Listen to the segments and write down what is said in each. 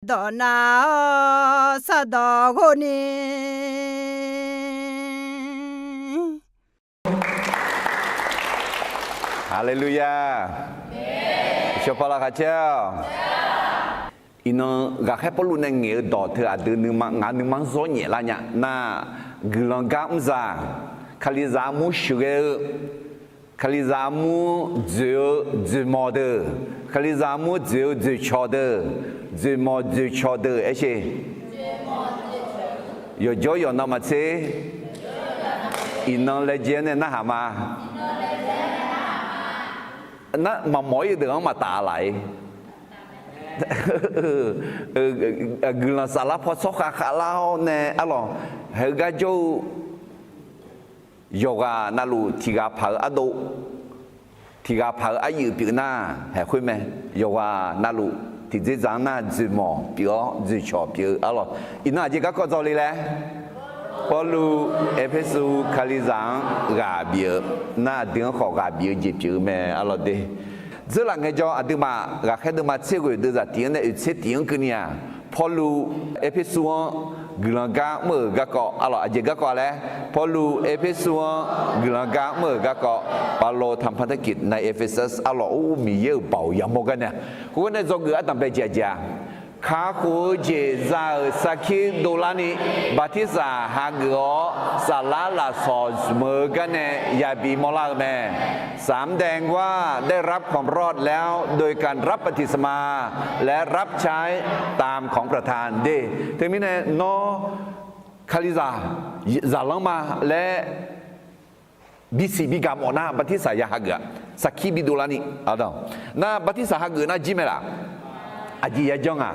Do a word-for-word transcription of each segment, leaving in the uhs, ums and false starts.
dawq nav-awr sardawq ghov ni. Haleluya! Shawqpaq laqkhaq caer-awq. Iqnan ghaqkhaer Pawrluv nae ngaeq-eu dawq teu aqdui nuima ngaq nuima-anr zawr nyaef lar nya nar, guiqlanq gar mr zaq, Kalizaq armur sheuqghae-eu, Kalizaq armur dzoeq-eu dzoeqmawq deuq, Kalizaq armur dzoeq-eu dzoeqcawq deuq, dzoeqmawq dzoeqcawq deuq aer sher. Yawqjawr yawqnan maqtser, iqnan laejae-anr nae narhaq ma. Nar maqmawf-ir-eu deuq-anr maqtaf laf-ir. Guiqlanq saflar paw tsawrkhav khavlar-awr nae arlawq, haeq-eu gar jawr-eu yawqghaq navluf tiq ghaq paq-eu ardov, tiq ghaq paq-eu aryuif pyeuf nar haeq khoer mae. Yawqghaq navluf tiqdzerdzaq-anr nar dzoeqmawq pyeuf-awr dzoeqcawq pyeuf-eu arlawq. Iqnan aqjeq garkawv dzawle laer, Pawrluv Erpersu Kalizaq-anr ghaq bif-eu nar aqdui-anr khawf ghaq bif-eu jeq pyeuf-eu mae arlawq de. Dzeurlaf ngaejawr aqduimaf ghaqkhaer deuvma tser ghoeq deuvzaq tiq-anr nae oeq tser tiq-anr keuvni-aq, Pawrluv Erpersu-anr guiqlanq gar mr-euq garkawv arlawq, aqjeq garkawv laer, Pawrluv Erpersu-anr guiqlanq gar mr-euq garkawv, Paulo ทำพันธกิจในเอเฟซัส arlawq, or Miqyaer-euq baoq yamawr gar nae, khoergar nae dzawgeuf ardanqbae jeq aqjeq-a, kakhof-eu jeq za-euq sarkir dovlarni bartirsaq hageuf-awr saflar lafsawq zmq-eu gar nae yabi mawrlar-eu mae. สำแดงว่าได้รับความรอดแล้วโดยการรับบัพติศมาและรับใช้ตามของประทาน de. Teumirnae nawr Kalizaq zaqlanr ma laer bisiq bigaq mawf nar bartirsaq ya hageuf-a, sarkir bidov larni. Nar bartirsaq hageuf nar jir mae laf? Aqjeq yajanr nga.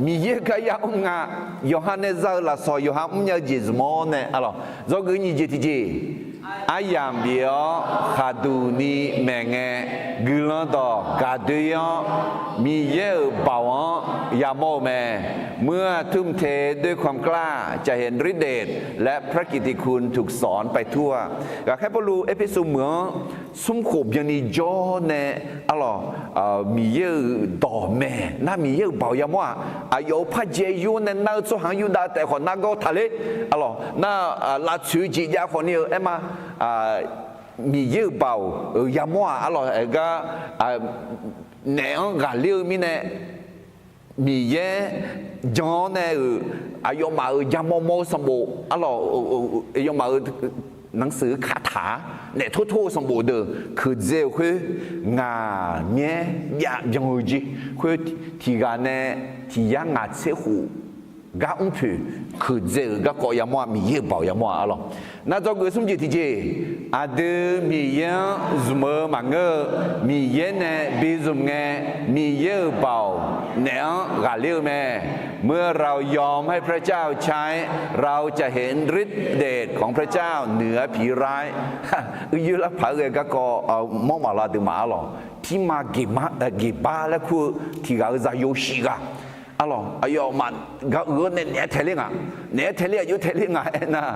Miqyaer-euq gar yamr nga. Yawqha nae za-eu lafsawq yawqha mrnya-eu jeq zmq-awr nae arlawq, dzawgeuf nyiq jeq tiqjeq, aryamq bif-awr khaqduq ni maeqngae, guiqlanq dawq gaqdoe-anr Miqyaer-euq baoq-anr yamawr-eu mae. เมื่อทุ่มเทด้วยความกล้า จะเห็นฤทธิ์เดช และพระกิตติคุณถูกสอนไปทั่ว Ghaqkhaer Pawrluv Erpersu meuq-anr smr khof byanni jawr nae arlawq, Miqyaer-euq dawq mae nar Miqyaer-euq baoq yamawr-aq, aqyawf-euq par jae yur nae nar-eu tsawrhaq-anr Yurdav taef khawf nargawr taqler arlawq, nar lavtsoeq-eu jeq jav khawfni-eu aer ma. Miqyaer-euq baoq-euq yamawr-aq arlawq, aer gar naef-anr ghaqler-eu mirnae, Miqyaer jan-awr nae-euq aqyawfmaf-euq yamawr mawr-eu sanqbof arlawq, aqyawfmaf-euq nanqseuq-eu kataq-aq, naef tor tor-eu sanqbof deuq keuqdzae-euq khoer, ngaq myaer jav byan-eu jeq khoer, tiq ghaq nae tiq yar ngaq tser khof gar mr poeq keuqdzae-euq garkawv yamawr-aq, Miqyaer-euq baoq yamawr-aq arlawq. Nar dzawgeuf smr jeq tiqjeq, aqdui Miqyaer-anr zmq-eu maqngeur-eu, Miqyaer nae bi zmq ngae, Miqyaer-euq baoq naef-anr ghaqler-eu mae. เมื่อเรายอมให้พระเจ้าใช้ เราจะเห็นฤทธิ์เดชของพระเจ้าเหนือผีร้าย Uiyoer lar paq-aer ghae garkawv mawr maqlar deuq maqar lawq. Pirma geqbar laer kur-eu tiq ghaq-euq zaqyo shif ghaq arlawq, aqyawfmaf gaq uiq-awr nae naeq-aer taeq ler nga, naeq-aer taeq ler aqjox taeq ler nga aernar,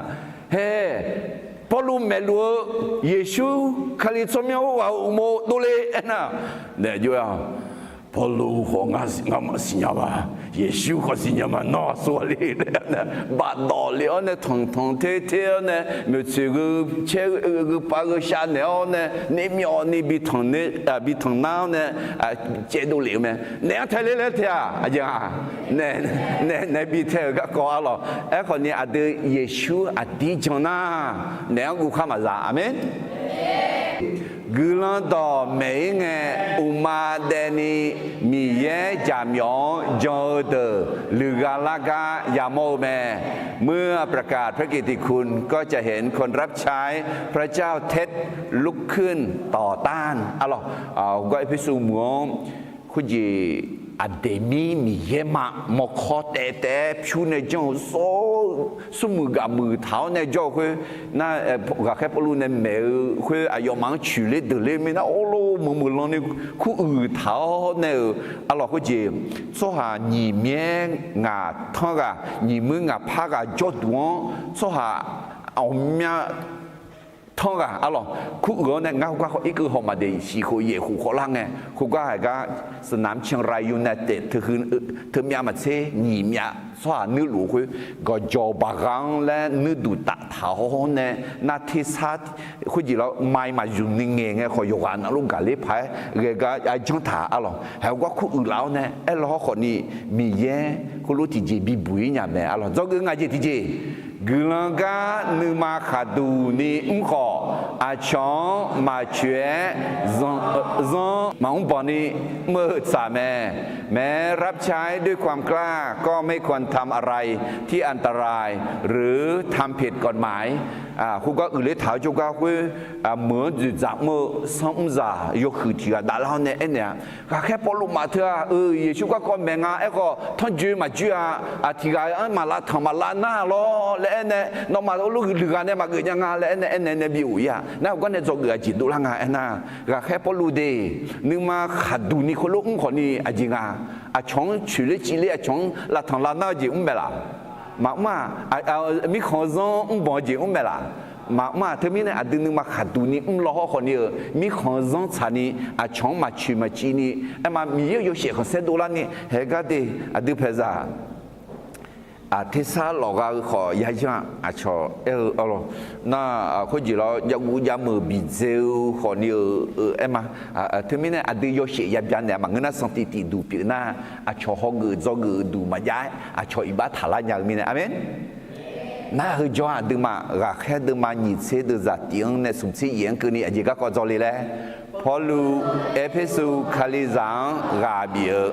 hae, Pawrluv maeqluf-eu Yeqsur Kali tsawrmyanr khoerghaq-euq uqmov dovle aernar, naeq jov-a. Pawrluv khawf ngar maqsiq nya ma, Yeqsur khawf siqnya ma, nawr aqsur ghaq le laer, bafdawq le-awr nae tanqtanq ter ter-awr nae, maeqtsoeq gheu caer gheu pav gheu shav naeq-awr nae, naef myawf ni bi tanq nar-awr nae, caev dovlef-eu mae. Naeq-anr taeq ler laer taeq-aq, aqjeq-aq, naeq bi taeq-euq garkawv arlawq. Aerkhawf ni aqdui Yeqsur aqdir jan nar, naeq-anr guv khar maqza. Aqmeq. Guiqlanq dawq maeq-ir ngae, uqma daevni Miqyaer jaqmyawf-anr jan-eu deuq luiqgha lar gar yamawr-eu mae. เมื่อประกาศพระกิตติคุณ ก็จะเห็นคนรับใช้พระเจ้าเท็จลุกขึ้นต่อต้าน arlawq. Gar Erpersu meuq-anr khoerjeq aqdeq mir Miqyaer ma mawrkawr taev taev-aer pyur nae janr-eu sawr-eu smrmuiq gaq muiq taq-awr nae jawr-eu khoer, nar, ghaqkhaer Pawrluv nae maeq-eu khoer aqyawfmaf-anr coeqler deuqler-eu mirnae, awrlor meuq meuq lan ni kuruiq taq-awr nae-euq arlawq khoerjeq, tsawrhaq nyiq myaer ngaq tanr ghaq nyiq muir ngaq par ghaq jawrduq-anr tsawrhaq ghawqmya tanr ghaq arlawq, kuruiq-awr nae ngar khoergar khawf irkeuv hawq maqdeq, shiq khof yaef khof khawf lar ngae, khoergar haiq gar สนามเชียงรายยูไนเต็ด teu myav maqtser nyiq myav tsawrhaq nuirluf khoer, gawqjawq baqgha-anr laer nuirduq taf taq-awr nae, nar tersar khoerjeq lawr mai maqzmq ni ngaeq ngae khawf yawqghaq navluf gaqler paq-aer ghae gar arjanr taq arlawq. Haiq khoergar kuruiq laf-awr nae aerlaw hawr khawfni, Miqyaer khoerlof tiqjeq bibuq-ir nya mae arlawq. Dzawgeuf ngaq jeq tiqjeq, guiqlanq gar nuima khaqduq ni mr khawf, aqcawq-anr maqcoeq-aer zanr maqmr banq ni mr-eu tsaq mae. แม้รับใช้ด้วยความกล้า ก็ไม่ควรทำอะไรที่อันตราย หรือทำผิดกฎหมาย Khoergar uiqler taq-eu jawrgar khoer, meuq-anr dzoeqdzaq mr-eu sanr mrzaq yawhuiq tiq ghaq davlar-awr nae aernaeq-a, Ghaqkhaer Pawrluv maf teu-aq, Yeqsur garkawv maeq nga aerkhawf tanrjoe maqjoe-a, tiq ghaq-anr maqlav tanq maqlav nar lawr laer aernae, nawmaf lof luiqghaq nae maqgeuf nya nga laer aernae aernaeq nae bi of-ir-a. Nar khoergar nae dzawgeuf aqjeq dovlar nga aernar, Ghaqkhaer Pawrluv de, nuima khaqduq ni khoerlof mr khawfni aqjeq nga, aqcawq-anr coeqler civler aqcawq-anr lav tanq lav nar-eu jeq mr mae laq? Maqmr-aq. Mirkhanq-eu zanr mr banq-eu jeq mr mae laq? Maqmr-aq. Teumirnae aqdui nuima khaqduq ni mr law hawr khawfni-euq mirkhanq-eu zanr tsaqni, aqcawq-anr maqcoeq maqcivni, aerma Miqyaer-euq yawshaef khanqsaer dovlarni, haeqgar de, aqdui paeqzaq tersar lawqgha-eu khawf yayanr-aq, aqcawq aer-eu arlawq. Nar khoerjeq lawr javguv javmeuq bidzae-eu khawfni-euq aerma. Teumirnae aqdui yawshaef yabya naeq-a maqngeur nar sanqtiq tiqduq pyeuf nar, aqcawq hawgeuf dzawgeuf-eu duq maqjav-aer aqcawq iqbax taqlar nya-eu mirnae, aqmeq. Nar heujawr-aq, aqduimaf ghaqkhaer deuvma nyiq tser deuvzaq tiq-anr nae smq tser yaef-anr keuvni aqjeq garkawv dzawle laer, Pawrluv Erpersu Kalizaq-anr ghaq bif-eu,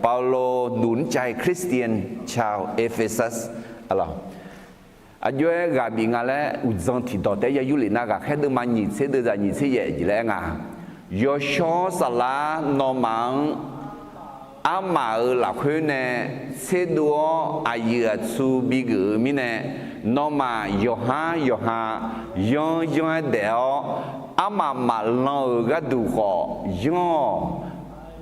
เปาโลหนุนใจคริสเตียนชาวเอเฟซัส Aqjox-aer ghaq bif nga laer uqdzan tiqdawq taef-aer ya yurlef nar, ghaqkhaer deuvma nyiq tser deuvzaq nyiq tser yaef jeq laer aer nga. Yawshawr saflar nawmaf-anr armaf-euq lafkhoer nae tserdov-awr aqyuif aqtsu bigeuf-eu mirnae, nawmaf yawqhar yawqha yanr yanr-aer daef-awr, armaf maqlan-euq gharduq khawf yanr-awq.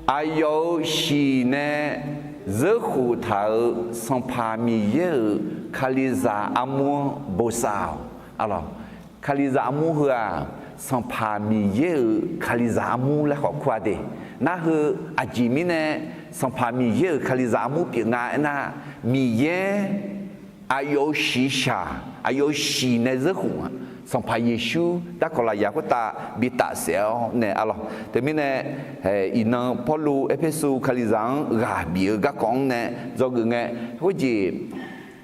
Aqyawf-euq shiq nae zeurkhof taq-euq Sanqpaq Miqyaer-euq Kalizaq armur-anr bosav-awq. Kalizaq armur heu-aq, Sanqpaq Miqyaer-euq Kalizaq armur laer khawf kur-a de. Nar heu aqjeq mirnae Sanqpaq Miqyaer-euq Kalizaq armur pyeuf nga aernar, Miqyaer aqyawf-euq shiqshaq, aqyawf-euq shiq nae zeurkhof-a, Sanqpaq Yeqsur darkawq lafyaq khoertav bi tafsaef-awr nae arlawq. Teumirnae iqnan Pawrluv Erpersu Kalizaq-anr ghaq bif-eu garkawv-anr nae dzawgeuf ngae, khoerjeq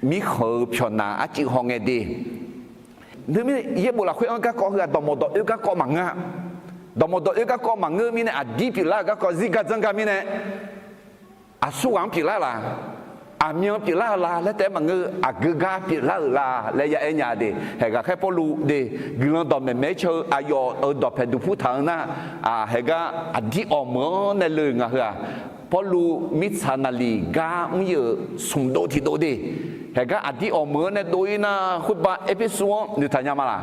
mirkhanq-euq pyawqnaq arcuiv hawngae de. Teumirnae yaerbof lafkhoer-anr garkawv heu-aq dawqmawq dawq oer garkawv maqngeur-a. Dawqmawq dawq oer garkawv maqngeur mirnae aqdir pyeuflar-euq garkawv zirgar dzanr gar mirnae, aqsurghaq-anr pyeuflar-eu la, aqmyan pyeuflar-eu la laer taef-aer maqngeur-eu, aqgeu gar pyeuflar-euq la laer ya aer nya de. Haeq ghaqkhaer Pawrluv de, guiqlanq dawqmaeq maeq-aer caw-eu aqyawf-euq dawqpaeq duqpur taq-eu nar, haeq gar aqdir awq meuq-anr nae le-euq ngaq heu-aq, Pawrluv mirtsaq naqliq gar mr-ir-euq smq dov tiqdov de. Haeq gar aqdir awq meuq-anr nae dov-ir nar, khoerbav Erpersu-anr noeqtaq nya ma laq?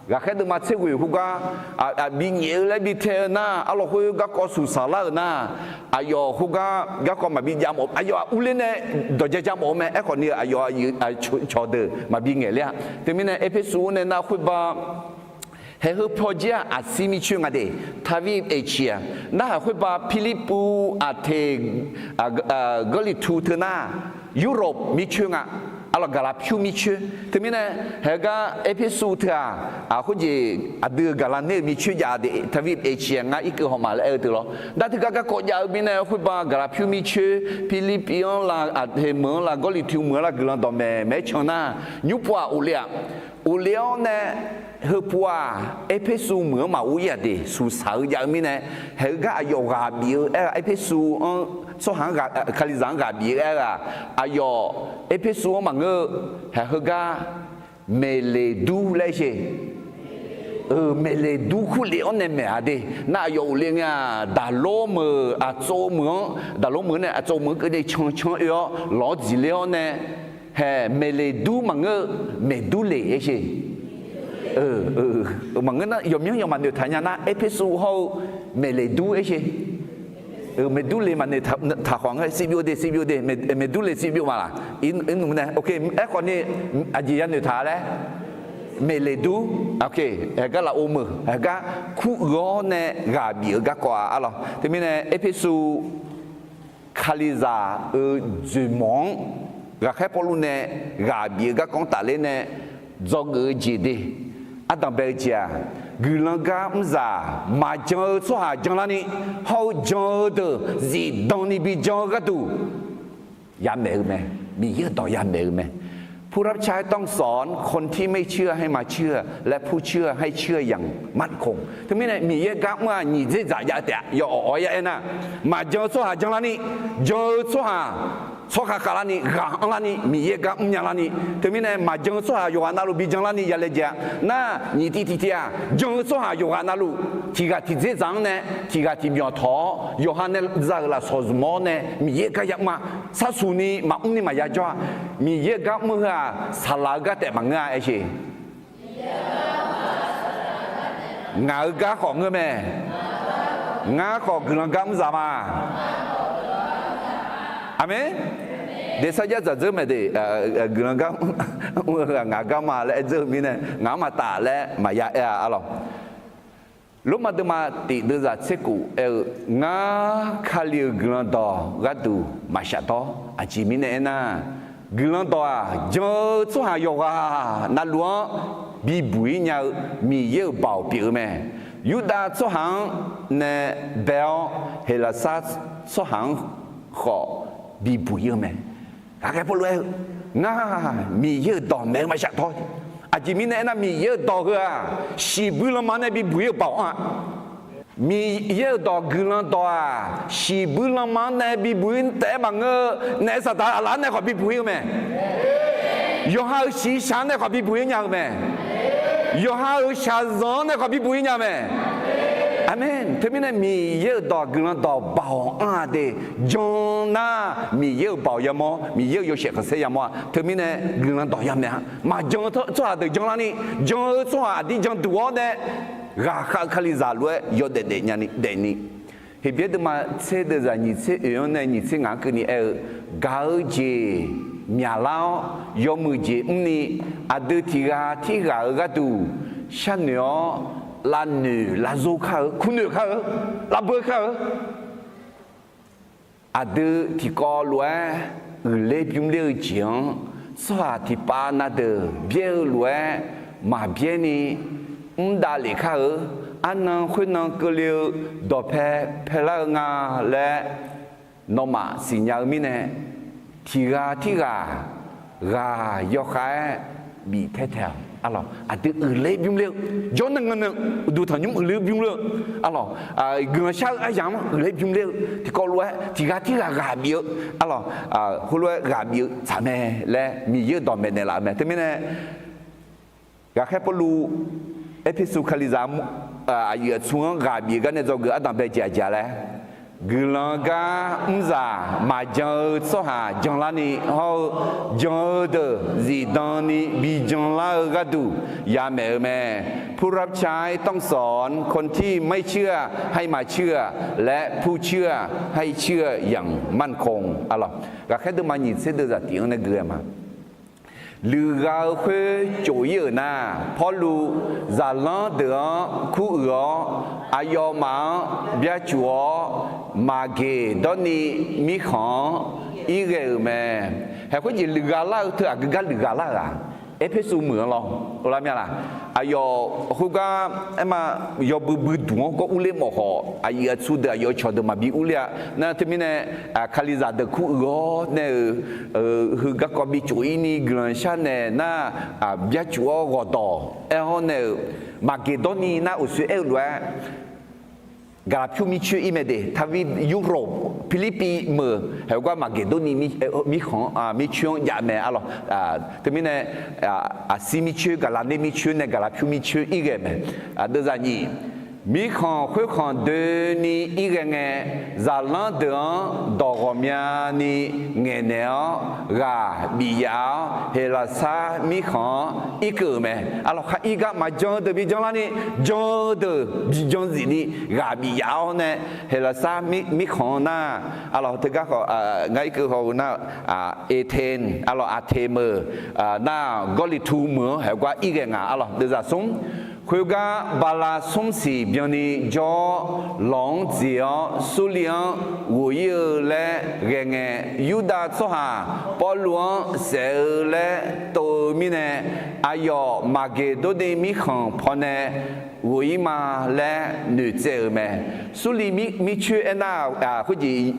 Ghaqkhaer deuvma tser ghoeq khoergar, aqbi nyaef-eu laer bi tae-eu nar, arlawq khoer garkawv suqsaq lar-euq nar, aqyawf khoergar garkawv maqbi jav mawf, aqyawf-aq urler nae dawqjae jav mawf-eu mae. Aerkhawf ni-euq aqyawf cawqdeuq maqbi ngaeq ler-a. Teumirnae Erpersu-anr nae nar khoerbav haeq heu pawjir-aq aqsir mircoer nga de, ทวีปเอเชีย nar, haeq khoerbav Pirlirpuv, Aqteq, Gawrliqtu teu nar, Europe mircoer nga. Arlawq gaqlaqpyur mircoer. Teumirnae haeq gar Erpersu teu-aq, khoerjeq aqdui-euq gaqlaqner-euq mircoer jav de, ทวีปเอเชีย ngar irkeuv hawq ma laer aer-eu teu lawr. Nar teugar garkawv jav-eu mirnae khoerbav gaqlaqpyur mircoer, Pirlirpiv-anr la, Aqteq meuq-anr la, Gawrliqtu meuq-anr la guiqlanq dawqmaeq maeq-aer can nar, nymrpov-aq of le-aq, of le-awr nae, heupov-aq Erpersu meuq-anr maqur-ir-aq de, suqsaq-eu jav-eu mirnae, haeq-eu gar aqyawf ghaq bif-eu aer-aq, Erpersu-anr tsawrhaq-anr, Kalizaq-anr ghaq bif-eu aer-aq, aqyawf Erpersu-anr maqngeur-eu, haeq heugar Meqleqdur laer sher. Meqleqdur kurlef-awr nae maeq-a de. Nar aqyawf of le ngae-aq, daqlor meuq aqtsov meuq-anr, daqlor meuq-anr nae aqtsov meuq-anr keuvle cancan oe-awr lawq-awr dziqler-awr nae, haeq Meqleqdur maqngeur-eu, Meqdurleq aer sher. Maqngeur nar, yawqmyanr yawqmaq noeqtaq nya nar, Erpersu hawr-eu Meqleqdur aer sher. Meqdurleq maqnoeq taq khawf nga, sivbyov de, sivbyov de, Meqdurleq sivbyov ma laq? Irnmq nae, ok, aerkhawf ni aqjeq yanoeq taq laer maeqleq dur, haegar lafov meuq, haegar kuruiq-awr nae ghaq bif-eu garkawv-a arlawq. Teumirnae Erpersu Kalizaq-euq dzoeqmawq-anr ghaqkhaer Pawrluv nae ghaq bif-eu garkawv-anr tafler nae dzawgeuf-eu jeq de, ardanq bae-eu jeq-aq, guiqlanq gar mrzaq maqjan-eu tsawrhaq janlarni, hawr-eu jan-eu deuq zifdan ni bi jan-eu gharduq yamaeq-eu mae. Miqyaer-euq dawq yamaeq-eu mae. ผู้รับใช้ต้องสอนคนที่ไม่เชื่อให้มาเชื่อ และผู้เชื่อให้เชื่ออย่างมั่นคง Teumirnae Miqyaer gar mr-aq nyiq dzerdzaq jav taef-a. Yawawq-awr ya aernar, maqjan-eu tsawrhaq janlarni, jan-eu tsawrhaq tsawrkhav khavlarni, ghaq anrlarni, Miqyaer gar mrnya larni. Teumirnae maqjan-eu tsawrhaq yawqghaq navluf bi janlarni yalaejae-a. Nar, nyiq tiv tiqtiv-aq, jan-eu tsawrhaq yawqghaq navluf tiqghaq tiq dzerdzaq-anr nae tiqghaq tiq myawq tawq-awr, yawqha nae za-euq lafsawq zmq-awr nae Miqyaer gar yamr-a. Sarsuq ni maqmr ni maqya jawr-a. Miqyaer gar mr-eu heu-aq, saqlaq-eu gar taef maqngeur-a. Aer sheq, ngaq-euq gar khawf ngeur mae. Ngar khawf guiqlanq gar mrzaq ma. Aqmeq. Deqsar jar dzaq dzeur mae de, guiqlanq gar mr-eu ngaq gar ma laer aer dzeur-eu mirnae, ngaq-anr maqtaf laer maqya aer-a arlawq. Lormav deuvma tiq deuvzaq tser kof aer-eu, ngar Kali-euq guiqlanq dawq gharduq maqshaf dawr. Aqjeq mirnae aernar, guiqlanq dawq-aq, jan-eu tsawrhaq yawqghaq navluf-anr bibuq-ir nya-eu Miqyaer-euq baoq pyeuf-eu mae. Yurdav tsawrhaq-anr nae bae-awr, Heqlaqsar tsawrhaq-anr khawf bibuq ir-eu mae. Ghaqkhaer Pawrluv aer-eu, ngar Miqyaer-euq dawq maeq-eu maqshaf dawr. Aqjeq mirnae aernar, Miqyaer-euq dawq heu-aq, shiqbuir lanma-anr nae bibuq ir-eu baoq-anr-a. Miqyaer-euq dawq guiqlanq dawq-aq, shiqbuir lanma-anr nae bibuq ir taef-aer maqngeur-eu, naef saqdaq aqlaf-anr nae khawf bibuq ir-eu mae. Yawqha-euq shiqshaq-anr nae khawf bibuq ir nya-eu mae. Yawqha-euq shaqzanq-anr nae khawf bibuq ir nya mae. Aqmeq. Teumirnae Miqyaer-euq dawq guiqlanq dawq baoq anr-a de, jan nar Miqyaer-euq baoq yamawr, Miqyaer-euq yawshaef khanqsaer yamawr-a. Teumirnae guiqlanq dawq yamaeq-a. Maqjan-eu tsawrhaq deuq janlarni, jan-eu tsawrhaq aqdir janduq-awr nae ghaqkhav-eu Kalizaq lof-aer yawdaef daef nyani daefni, Heqbyaer deuvma tser deuvzaq nyiq tser oeq-anr nae nyiq tser ngaq-anr keuvni aer-eu, gaq-eu jeq myaqlar-awr, yawmuiq jeq mrni, aqdui tiq ghaq tirghaq-euq gharduq sharnoeq-awr, lavnoeq lavzor kar-eu, kurnoeq kar-eu, lavbeu kar-eu, aqdui tiqkawv lof-aer uiqler bymr ler-eu jeq-anr, tsawrhaq tiqpav na deuq byaer-eu lof-aer maqbyaer ni mr davlef kar-eu, arnan khoernan keuvle-eu dawqpae paelar-eu nga laer nawmaf siqnya-eu mirnae, tiq ghaq tirghaq ghaq yawkhav-aer bif paer taeq-awq. Arlawq, aqdui uiqler bymr ler-eu, jawrnan ngannan uqduq tanqnymr uiqler bymr ler-eu, arlawq, guiqlanq shar-eu aryamq-anr uiqler bymr ler-eu, tiqkawv lof-aer tiq ghaq tirghaq ghaq bif-eu, arlawq, heulof-aer ghaq bif-eu tsaq mae laer Miqyaer-euq dawq maeqnaeq laf-eu mae. Teumirnae, ghaqkhaer Pawrluv Erpersu Kalizaq aqyuif aqtsu-anr ghaq bif-eu gar nae dzawgeuf ardanq bae jeq aqjeq laer, guiqlanq gar mrzaq maqjan-eu tsawrhaq janlarni hawr-eu, jan-eu deuq zifdan ni bi janlar-eu gharduq yamaeq-eu mae. ผู้รับใช้ต้องสอนคนที่ไม่เชื่อให้มาเชื่อ และผู้เชื่อให้เชื่ออย่างมั่นคง arlawq. Ghaqkhaer deuvma nyiq tser deuvzaq tiq-anr nae gui-aer ma. Luiqghaq-eu khoer cof-ir-euq nar, Pawrluv zaqlanr deuq-anr kuruiq-awr, aqyawfmaf-anr byacuf-awr, maqgeq dawrni mirkhanq-anr irghae-euq mae. Haeq khoerjeq luiqghaq lar-eu teu aqgeu gar luiqghaq lar-euq-aq, Erpersu meuq-anr lawr, lar mya laq? Aqyawf khoergar aerma, yawbui buiduq-anr gawr urler mawf khawf, aqyuif aqtsu deuq aqyawf cawqdeuq maqbi urler-a. Nar teumirnae, Kalizaq deuq kuruiq-awr nae-euq, heu garkawv bi cof-ir ni guiqlanq sharnaeq nar, byacuf-awr ghawqdawq aer-awr nae-euq, maqgeq dawrni nar uqsoer aer-eu lof-aer, Gaqlaqpyur mircoer ir mae de, taqvi Europe, Pirlirpiv meuq, haeq gar maqgeq dawrni mirkhanq-anr, mircoer-anr jav mae arlawq. Teumirnae, Aqsir mircoer, Gaqlaqner mircoer nae Gaqlaqpyur mircoer ir ghae mae. Aqdeuvzaq nyiq, Mirkhanq khoerkhanq doeni irghae ngae, zaqlanr deuq-anr dawq ghawqmyani ngaeqnaeq-awr ghaq bif yaf-awr, Heqlaqsar mirkhanq-anr irkeuv-euq mae. Arlawq, khar ir gar maqjan-eu deuq bi janlarni, jan-eu deuq bi jan zifni ghaq bif yaf-awr nae, Heqlaqsar mir- mirkhanq-anr nar, arlawq, teugar khawf, ngar irkeuv haw-eu nar, Athens, arlawq, Aqteq meuq, nar, Gawrliqtu meuq-anr haeq gar irghae nga. Arlawq, deuvzaq smr. Khoergar bala smr siq byanni jawr-awr, lawq-anr dziq-awr Surliv-anr ghof ir-eu laer ghae ngae, Yurdav tsawrhaq Pawrluv-anr saef-eu laer tov-eu mirnae, aqyawf Maqgeqdorni mirkhanq pawnae ghof ir ma laer noeqtsaev-euq mae. Surliv mir- mircoer aernar, khoerjeq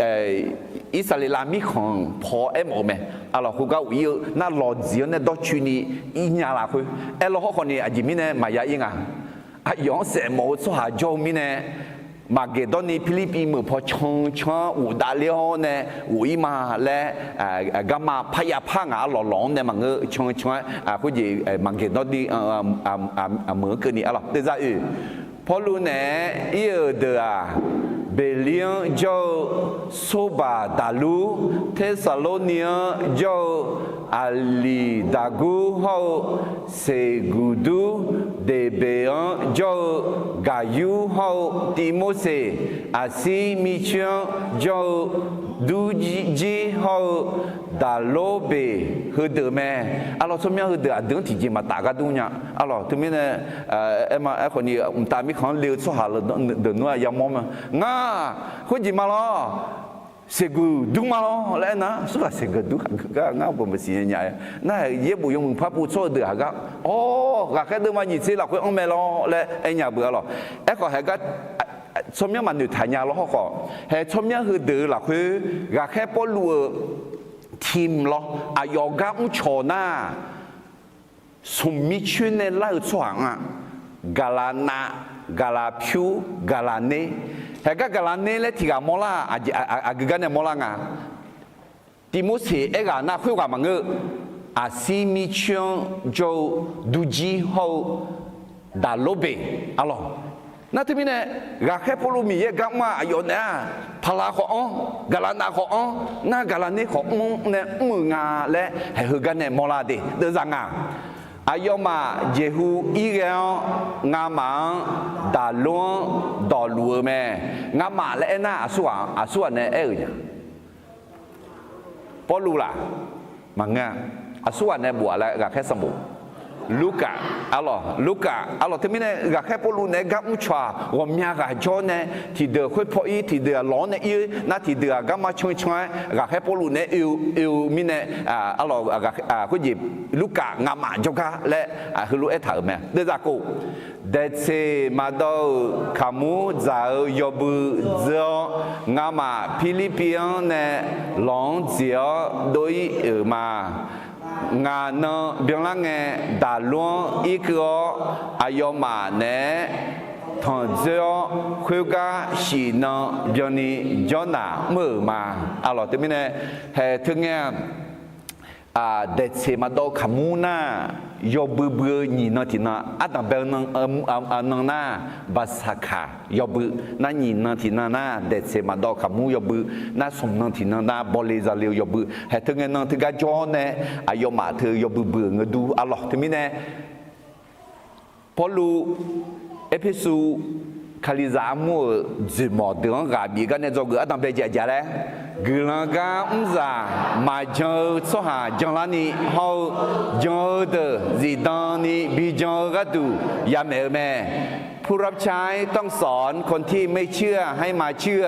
Irsaqleqlav mirkhanq paw-aer mawf-eu mae. Arlawq, khoergar ghof ir-eu nar lawq dziq-anr nae dawrcoeni ir nya laf khoer. Aerlaw hawrkhawf ni aqjeq mirnae maqya ir nga. Aqyawf-anr saefmawf-eu tsawrhaq jawr-eu mirnae, Maqgeqdawrni Pirlirpiv meuq paw cancan-anr ghofdav ler-awr nae ghof ir ma laer, garma parya par ngaq arlawq lawq-anr nae maqngeur, cancan-aer khoerjeq Maqgeqdawrni meuq-anr keuvni arlawq. Terzaq oeq, Pawrluv naeq-aer ir-euq deuq-aq, Beqlir-anr jawr-eu Sorbaq daqlur, Tersaqlorni-anr jawr-eu Aqliqdaqgur hawr-eu Seqguqdur, Deqbeq-anr jawr-eu Gaqyur hawr-eu Tivmorseq, Aqsir mircoer-anr jawr-eu Durjir hawr-eu Daqlorbeq heudeuq mae. Arlawq, tsawrmyanr heudeuq aqdui-anr tiqjeq maqtaf gar dur nya. Arlawq, teumirnae, aerma aerkhawf ni mqtav mirkhanq-anr le-eu tsawrhaq deuq nmr-aq yamawr ma. Ngar khoerjeq ma lawr, Seqguqdur ma lawr laer aernar, Surghaq Seqguqdur aqgeu gar ngar bawq maqsiq nya nya-a. Nar-aq, yaerbof yawmuiq par pov tsawr-eu deuq haq gar, awr, ghaqkhaer deuvma nyiq tser lafkhoer anr mae lawr laer aer nya beu arlawq. Aerkhawf haeq gar tsawrmyanr maqnoeq taq nya lawr hawrkhawf, haeq tsawrmyanr heudeuq-eu lafkhoer ghaqkhaer Pawrluv-euq team lawr aqyawf gar mrcawq nar, smq mircoer nae lar-eu tsawrhaq anr-a, Gaqlaqnav, Gaqlaqpyur, Gaqlaqner. Haeq gar Gaqlaqner laer tiq ghaq mawrlar-aq, aqgeu gar nae mawrlar nga. Tivmorseq aerghaq nar khoerghaq maqngeur. Aqsir mircoer-anr jawr-eu Durjir hawr-eu Daqlorbeq arlawq. Nar teumirnae, ghaqkhaer Pawrluv Miqyaer gar mr-aq, aqyawf naeq-aq, Paqlaq khawf anr, Gaqlaqnav khawf anr, nar Gaqlaqner khawf mr nae mr-euq nga laer haeq heugar nae mawrlar de. Deuvzaq ngaq, aqyawfmaf jeqhu ir ghae-awr, ngamaf-anr Daqlor-anr dawqluf-eu mae. Ngamaf laer aernar, aqsurghaq, aqsurghaq nae aer-euq nya. Pawrluv laf? Maqngeur-a. Aqsurghaq nae bof-a laer ghaqkhaer sanqbof. Lurkaf, arlawq, Lurkaf, arlawq, teumirnae ghaqkhaer Pawrluv naeq-aer gar mrcawq-aq, ghawqmya ghaq jawr nae, tiqdeuq khoer paw ir, tiqdeuq-aq lawq-anr nae ir-eu nar, tiqdeuq-aq garma cancan-aer ghaqkhaer Pawrluv naeq-aer oe-eu mirnae, arlawq, khoerjeq Lurkaf ngamaf jawrgar laer heulof-aer aertaq-euq mae. Deuvzaq khof, Daeqtseq maqdawv-euq kaqmur dzaq-eu yawbui dzeur-awr, ngamaf Pirlirpiv-anr nae lawq-anr dziq-awr dov ir-euq ma. Ngaq nan byanlar ngae, Daqlor-anr irkeuv-awr, aqyawfmaf naeq-aer tanqdzoer-awr, khoergar shif nan byanni jawrnaq mr-euq ma. Arlawq, teumirnae, haeq teu ngae-aq, Daeqtseq maqdawv-eu kaqmur nar, yawbui bui-eu nyiq nan tiq nan, ardanq bae-eu nan nar, Baqsaqkaq yawbui nar, nyiq nan tiq nan nar, Daeqtseq maqdawv-eu kaqmur yawbui nar, smq nan tiq nan nar, bawle zale-eu yawbui, haeq teu ngae nan teugar jawr nae, aqyawfmaf teu yawbui bui-euq ngeur dur. Arlawq, teumirnae, Pawrluv Erpersu Kalizaq armur-euq dzoeqmawf deuq-anr ghaq bif gar nae dzawgeuf ardanq bae jaeq jaeq laer, guiqlanq gar mrzaq maqjan-eu tsawrhaq janlarni hawr-eu, jan-eu deuq zifdan ni bijan-eu gharduq yamaeq-eu mae. ผู้รับใช้ต้องสอนคนที่ไม่เชื่อให้มาเชื่อ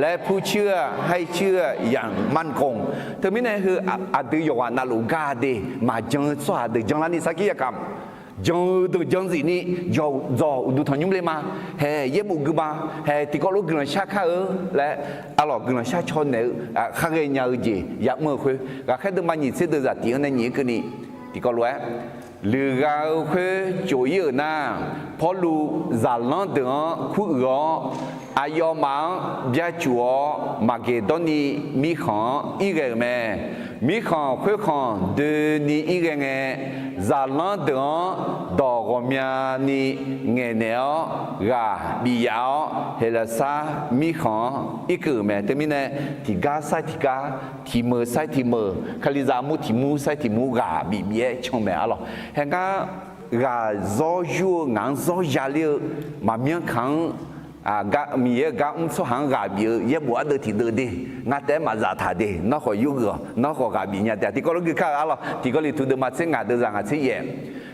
และผู้เชื่อให้เชื่ออย่างมั่นคง Teumirnae heu aqdui yawqghaq navluf gar de, maqjan-eu tsawrhaq deuq janlarni sarkir yakamq, jan-eu deuq jan zifni, dzawq uqduq tanqnymr le ma. Haeq yaerbof gui ma. Haeq tiqkawv lof guiqlanq shar kar-eu laer, arlawq, guiqlanq shar caw naeq-eu khar ghaenya-eu jeq yamr-eu khoer, ghaqkhaer deuvma nyiq tser deuvzaq tiq-anr nae nyiq-aer keuvni tiqkawv lof-aer Luiqgha-eu khoer cof-ir-euq nar, Pawrluv zaqlanr deuq-anr kuruiq-awr, aqyawfmaf-anr byacuf-awr, Maqgeqdawrni mirkhanq-anr irghae-euq mae. Mirkhanq khoerkhanq doeni irghae ngae, zaqlanr deuq-anr dawq ghawqmyani ngaeqnaeq-awr ghaq bif yaf-awr, Heqlaqsar mirkhanq-anr irkeuv-euq mae. Teumirnae, tiqgar sair tiqgar, tiq meuq sair tiq meuq, Kalizaq armur tiq mur sair tiq mur ghaq bif bif-aer can mae arlawq. Haegar ghaq zawr yur-eu ngaq-anr zawr yaler-eu maqmyanr kaq-anr, Miqyaer-euq gar mr tsawrhaq-anr ghaq bif-eu yaerbof ardeuv tiq deuv de, ngar taef-aer maqzaf taq de, nawr khawf yurgeuf-awq, nawr khawf ghaq bif nya taef-a. Tiqkawv lof gui kar-eu arlawq, Tiq Gawrliqtu deuvma tser ngaq deuvzaq ngaq tser yaef.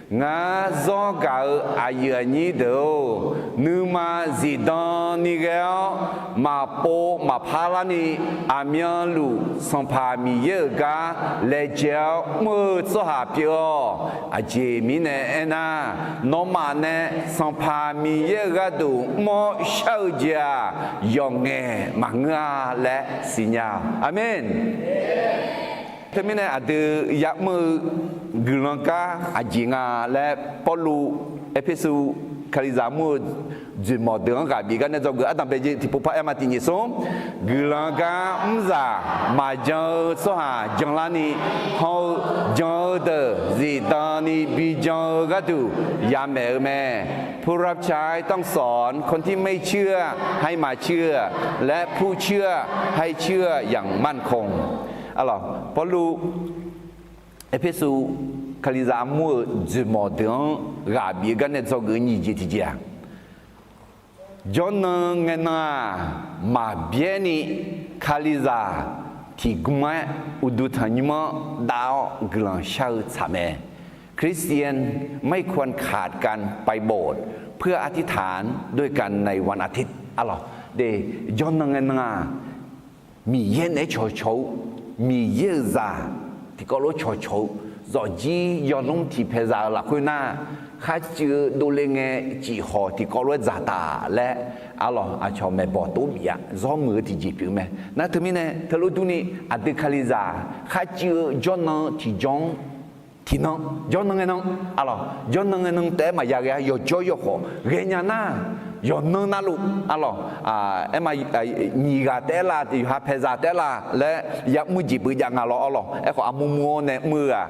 Ngar zawr gaq-eu aqyuif aqnyir deuq-or, nuima zifdan ni ghae-awr, maqpov maqpar larni, aqmyanluf Sanqpaq Miqyaer-euq gar laejae-awr mr-eu tsawrhaq pyeuf-awq. Aqjeq mirnae aernar, nawmaf nae Sanqpaq Miqyaer-euq gharduq mr-awr shar-eu jeq-aq, yawqngaef maqngeur-a laer siqnya-awq. Aqmeq. Teumirnae aqdui ya'mr-eu guiqlanq gar aqjeq nga laer Pawrluv Erpersu Kalizaq mur-eu dzoeqmawq deuq-anr ghaq bif gar nae dzawgeuf ardanqbae jeq tiqpov par aer ma. Tiq nyiq smr, guiqlanq gar mrzaq maqjan-eu tsawrhaq janlarni, hawr-eu jan-eu deuq zifdan ni bijan-eu gharduq yamaeq-eu mae. ผู้รับใช้ต้องสอน คนที่ไม่เชื่อให้มาเชื่อ และผู้เชื่อให้เชื่ออย่างมั่นคง Arlawq, Pawrluv Erpersu Kalizaq armur-eu dzoeqmawq deuq-anr ghaq bif-eu gar nae dzawgeuf-eu nyiq jeq tiqjeq-aq, jawrnan ngae nan-aq, maqbyaer ni Kalizaq tiqgmr-aer uqduq tanqnymr-anr dav-awr guiqlanq shar-eu tsaq mae. คริสเตียนไม่ควรขาดการไปโบสถ์เพื่ออธิษฐานด้วยกันในวันอาทิตย์ Arlawq, de, jawrnan ngae nan-aq, Miqyaer naeq-aer cawqcawq-eu, Miqyaer-euq zaq tiqkawv lof-aer cawqcawq-eu, zawqjir yawlmr tiqpaeq zaq-euq lafkhoer nar, kharcuiv-eu dovle ngae cifhawq tiqkawv lof-aer dzaqtaf laer, arlawq, aqcawq maeqbawq tov bif-a, zawr muiq-eu tiqjeq pyeuf mae. Nar teumirnae teulof durni, aqdui Kalizaq kharcuiv-eu jawrnan tiqjawr-anr tiqnan, jawrnan ngae nan, arlawq, jawrnan ngae nan taef-aer maqya ghae-a. Yawqjawr yawkhawf ghaenya nar, yawqnan navluf, arlawq, aer ma, nyiq ghaq taef-aer la, yawqha paeqzaq taef-aer la laer ya'mr jeq beujav nga lawr, arlawq. Aerkhawf, armur mur-awr nae mr-eu-aq,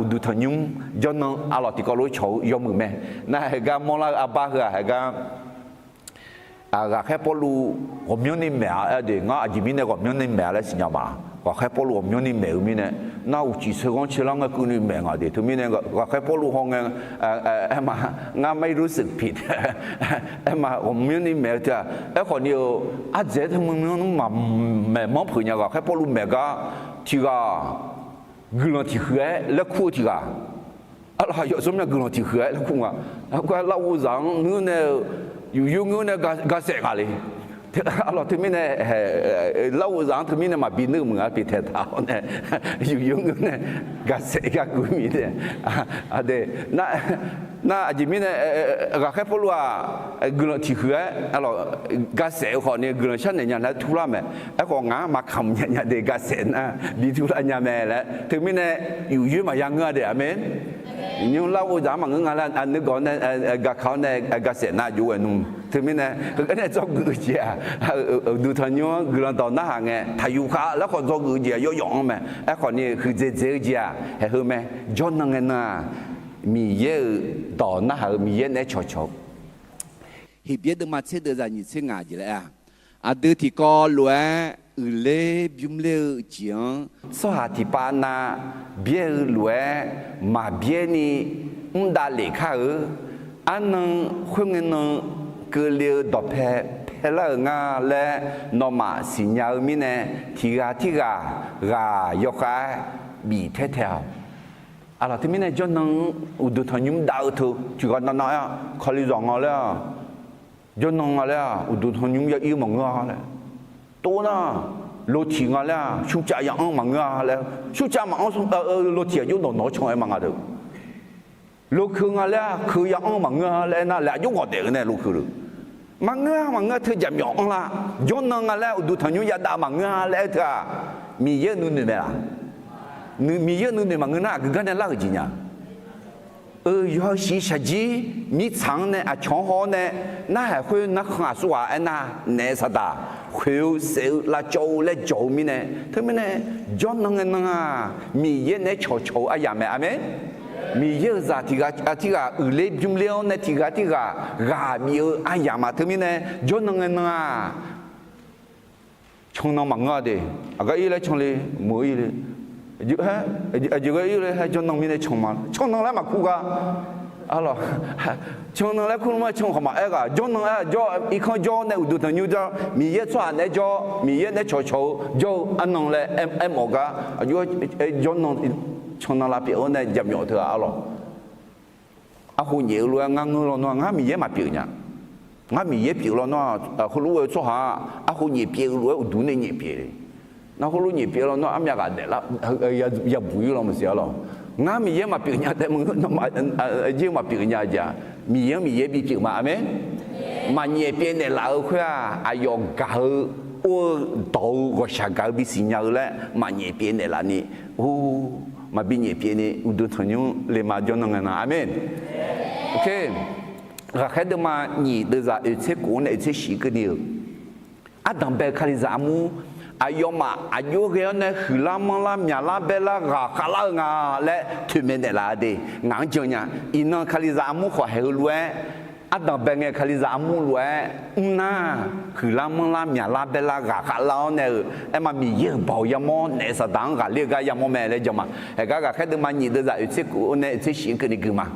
uqduq tanqnymr jawrnan, arlawq, tiqkawv lof-aer cawq-eu yawmuiq mae. Nar haegar mawrlar-eu arbar heu-aq, haegar Ghaqkhaer Pawrluv ghawqmyanrni maeq-a aer de. Ngar aqjeq mirnae ghawqmyanrni maeq-a laer siqnya ma. Ghaqkhaer Pawrluv ghawqmyanrni maeq-eu mirnae, nar uqcif sheuqghanr tserlar ngae keuvni maeq nga de. Teumirnae ghaqkhaer Pawrluv hawngae, aer ma, ngar ไม่รู้สึกผิด aer ma, ghawqmyanrni maeq-eu teu-aq, aerkhawf ni-eu, ardzaeq-aer teu myanr myanr maq maeqmanr peuq nya. Ghaqkhaer Pawrluv maeq gar tiq ghaq guiqlanq tiq huiq-aer laer kur-eu tiq ghaq, arlawq, yawf tsawrmyanr guiqlanq tiq huiq-aer laer kur nga. Aqgar larghov zaq-anr ngeur nae-eu, yufyoer ngeur nae ga saef nga le. Arlawq, teumirnae larghov zaq-anr teumirnae maqbi nuir-eu meuq-a pyeuf taeq taq-awr nae, yufyoer ngeur nae ga saef gar gui mirnae, aqde, nar aqjeq mirnae, ghaqkhaer Pawrluv-aq, guiqlanq tiq huiq-aer, arlawq, ga saef-eu khawf ni guiqlanq sharnaeq nya laer turlar mae. Aerkhawf ngaq-anr maqkamq nya nya de, ga saef nar bi turlar nya mae laer. Teumirnae yufyoer maqya ngeur-a de. Aqmeq. Nymr larghov zaq-anr maqngeur nga laer, nuigawq-awr nae, gaqkaq-awr nae ga saef nar jov-aer nmr. Teumirnae heugar nae dzawgeuf-eu jeq-aq, uqduq tanqnymr-anr guiqlanq dawq narhaq ngae taqyuf khav laer khawf dzawgeuf-eu jeq-aq yawr yawf-anr mae. Aerkhawf ni huiqdzaeq dzaeq-eu jeq-aq haeq heu mae. Jawrnan ngae nan-aq, Miqyaer-euq dawq narhaq-eu, Miqyaer naeq-aer cawqcawq-eu. Heqbyaer deuvma tser deuvzaq nyiq tser ngaq jeq laer-a, aqdui tiqkawv lof-aer uiqler bymr ler-eu jeq-anr tsawrhaq tiqpav nav byaer-eu lof-aer maqbyaer ni mr davlef kar-eu. Arnan khoerngae nan keuvle-eu dawqpae paelar-euq nga laer nawmaf siqnya-eu mirnae, tiq ghaq tirghaq ghaq yawkhav-aer bif taer tae-awq. Arlawq, teumirnae jawrnan uqduq tanqnymr dav-eu teu tiq ghaq nav nav-aer, Kalizaq nga laer-aq, jawrnan nga laer-aq, uqduq tanqnymr ya ir maqngeur-a laer, tov nar, lotiq nga laer-aq, surcav ya anr maqngeur-a laer, surcav maqanr, lotiq aqjox nawq nawq-awr can-aer ma nga deuq. Lokeuv nga laer-aq, keuv ya anr maqngeur-a laer aernar, laer aqjox ghawq daef-eu nae lokeuv-eu maqngeur-a, maqngeur-a, teu jaqmyawf anrlar. Jawrnan nga laer-aq, uqduq tanqnymr yadav maqngeur-a laer aer teu-aq, Miqyaer-euq nuinoeq mae laq? Miqyaer-euq nuinoeq maqngeur nar, aqgeu gar nae lar-euq jeq nya. Yawqha-eu shiq shaqjir mirtsaq-anr nae aqcawq-anr haw-awr nae, narhaq khoer narkhan aqsurghaq aernar naef saqdaq khoeq-eu saef-eu lavcawv-eu laer jawq-eu mirnae, teumirnae jawrnan ngae nan-aq, Miqyaer naeq-aer cawqcawq-eu aryamq mae. Aqmeq. Miqyaer-euq zaq tiq ghaq tirghaq uiqler bymrler-awr nae tiq ghaq tirghaq ghaq bif-eu aryamq ma. Teumirnae jawrnan ngae nan-aq, cannan maqngeur-a de. Aqgar ir laer can le, meuq ir le. Aqjeq ghae ir le, haer jawrnan mirnae can ma, cannan laer maqkur gar. Arlawq, cannan laer kur ma, can khawf maqaer ghaq, jawrnan aer jawr, irkanr jawr nae uqduq tanqnymr jawr, Miqyaer tsawrhaq naeq-aer jawr, Miqyaer naeq-aer cawqcawq-eu jawr-eu arnan laer aermawf-eu gar, aqjox-aer jawrnan, cannan lavpyeuf-awr nae jaqmyawf teu-aq arlawq. Arhu nyaef-eu lof-aer ngar ngeur lawnmr-aq, ngar Miqyaer maqpyeuf nya. Ngar Miqyaer pyeuf lawnmr-aq, heulof-aer tsawrhaq-aq arhu nyaef pyeuf-eu lof-aer uqduq nae nyaef pyeuf le. Nar heulof nyaef pyeuf lawnmr-aq, armyav ghaq daeflar yabuq ir law maqsiq arlawq. Ngar Miqyaer maqpyeuf nya taef maqngeur, nawmaf jeq maqpyeuf nya jeq-aq, Miqyaer-anr Miqyaer bipyeuf ma. Aqmeq. Maqnyaef pyeuf naeqlaf-eu khoer-aq, aqyawf gaq-eu or-eu dawq-eu ghawqshaq gaq-eu bisiq nya-eu laer maqnyaef pyeuf naeqlaf ni, or, maqbi nyaef pyeuf ni uqduq tanqnymr le ma jawrnan ngae nan. Aqmeq. Ghaqkhaer deuvma nyiq deuvzaq oeq tser kof-anr nae oeq tser shif keuvni-euq ardanqbae-eu Kalizaq armur, aqyawfmaf aqjox ghae-awr nae huiqlar manrlar myaqlar baerlar ghaqkhav lar-eu nga laer toeqmaeq naeqlaf-a de. Ngaq-anr jan nya. Iqnan Kalizaq armur khawf haeq-eu lof-aer, ardanqbae ngae Kalizaq armur lof-aer mrnar, huiqlar manrlar myaqlar baerlar ghaqkhav lar-awr nae-euq aerma Miqyaer-euq baoq yamawr naef saqdaq-anr ghaqler-eu gar yamawr mae laer jan ma. Haeq gar Ghaqkhaer deuvma nyiq deuvzaq oeq tser kof-anr nae oeq tser shif-anr keuvni gui ma.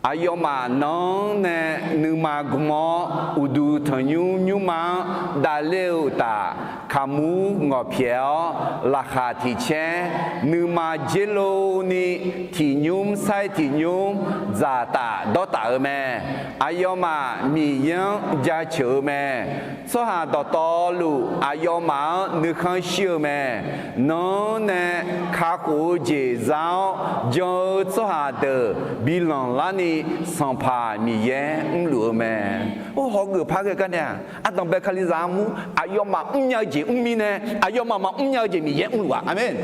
Aqyawfmaf nan-anr nae nuima gmr-awr uqduq tanqnymr nymrma-anr davler-eu uqtaf, kaqmur ngawqpyaeq-awr laqkhaq tiq caer nuima dzer lov ni, tiq nymr sair tiq nymr dzaqtaf dawrtaf-eu mae. Aqyawfmaf Miqyaer-anr jaceuq-eu mae. Tsawrhaq dawqtawvluf aqyawfmaf-anr nuikhanr shir-eu mae. Nan-anr nae kakhof-eu jeq za-awr jan-eu tsawrhaq deuq bi lanqlar ni, Sanqpaq Miqyaer mrluf-eu mae. Or, hawgeuf par ghae gar nae-aq, ardanqbae Kalizaq armur aqyawfmaf mrnya-eu jeq mr mirnae, aqyawfmaf maqmr nya-eu jeq Miqyaer mrluf-a. Aqmeq.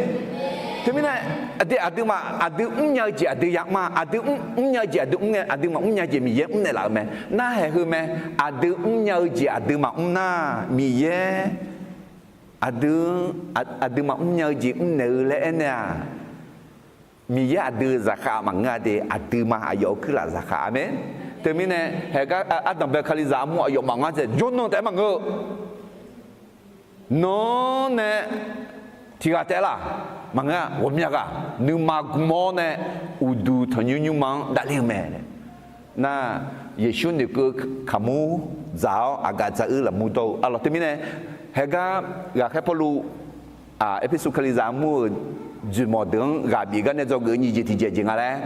Teumirnae, aqdui, aqduimaf aqdui mrnya-eu jeq aqdui yamr-a, aqdui mrnya-eu jeq aqdui mr ngae, aqdui maqmr nya jeq Miqyaer mrnaeq laf-eu mae. Narhaq heu mae. Aqdui mrnya-eu jeq aqdui maqmr nar, Miqyaer aqdui, aqdui maqmr nya-eu jeq mrnaeq-eu laer aernaeq-aq, Miqyaer aqdui zaqkhav maqngeur-a de. Aqduimaf aqyawf-euq kuirlaf zaqkhav. Aqmeq. Teumirnae haeq gar ardanqbae Kalizaq armur aqyawfmaf ngar dzaeq jawrnan taef-aer maqngeur-eu. Nan-anr nae tiq ghaq taef-aer laf maqngeur-a. Ghawqmya ghaq nuima gmr-awr nae uqduq tanqnymr nymrma-anr davler-eu mae. Nar, Yeqsur noeqkeuv kaqmur dzaq-awr aqgaf dzaq uir lafmur dawr-eu arlawq. Teumirnae haeq gar Ghaqkhaer Pawrluv Erpersu Kalizaq armur-euq dzoeqmawq deuq-anr ghaq bif gar nae dzawgeuf-eu nyiq jeq tiqjeq jeq nga laer,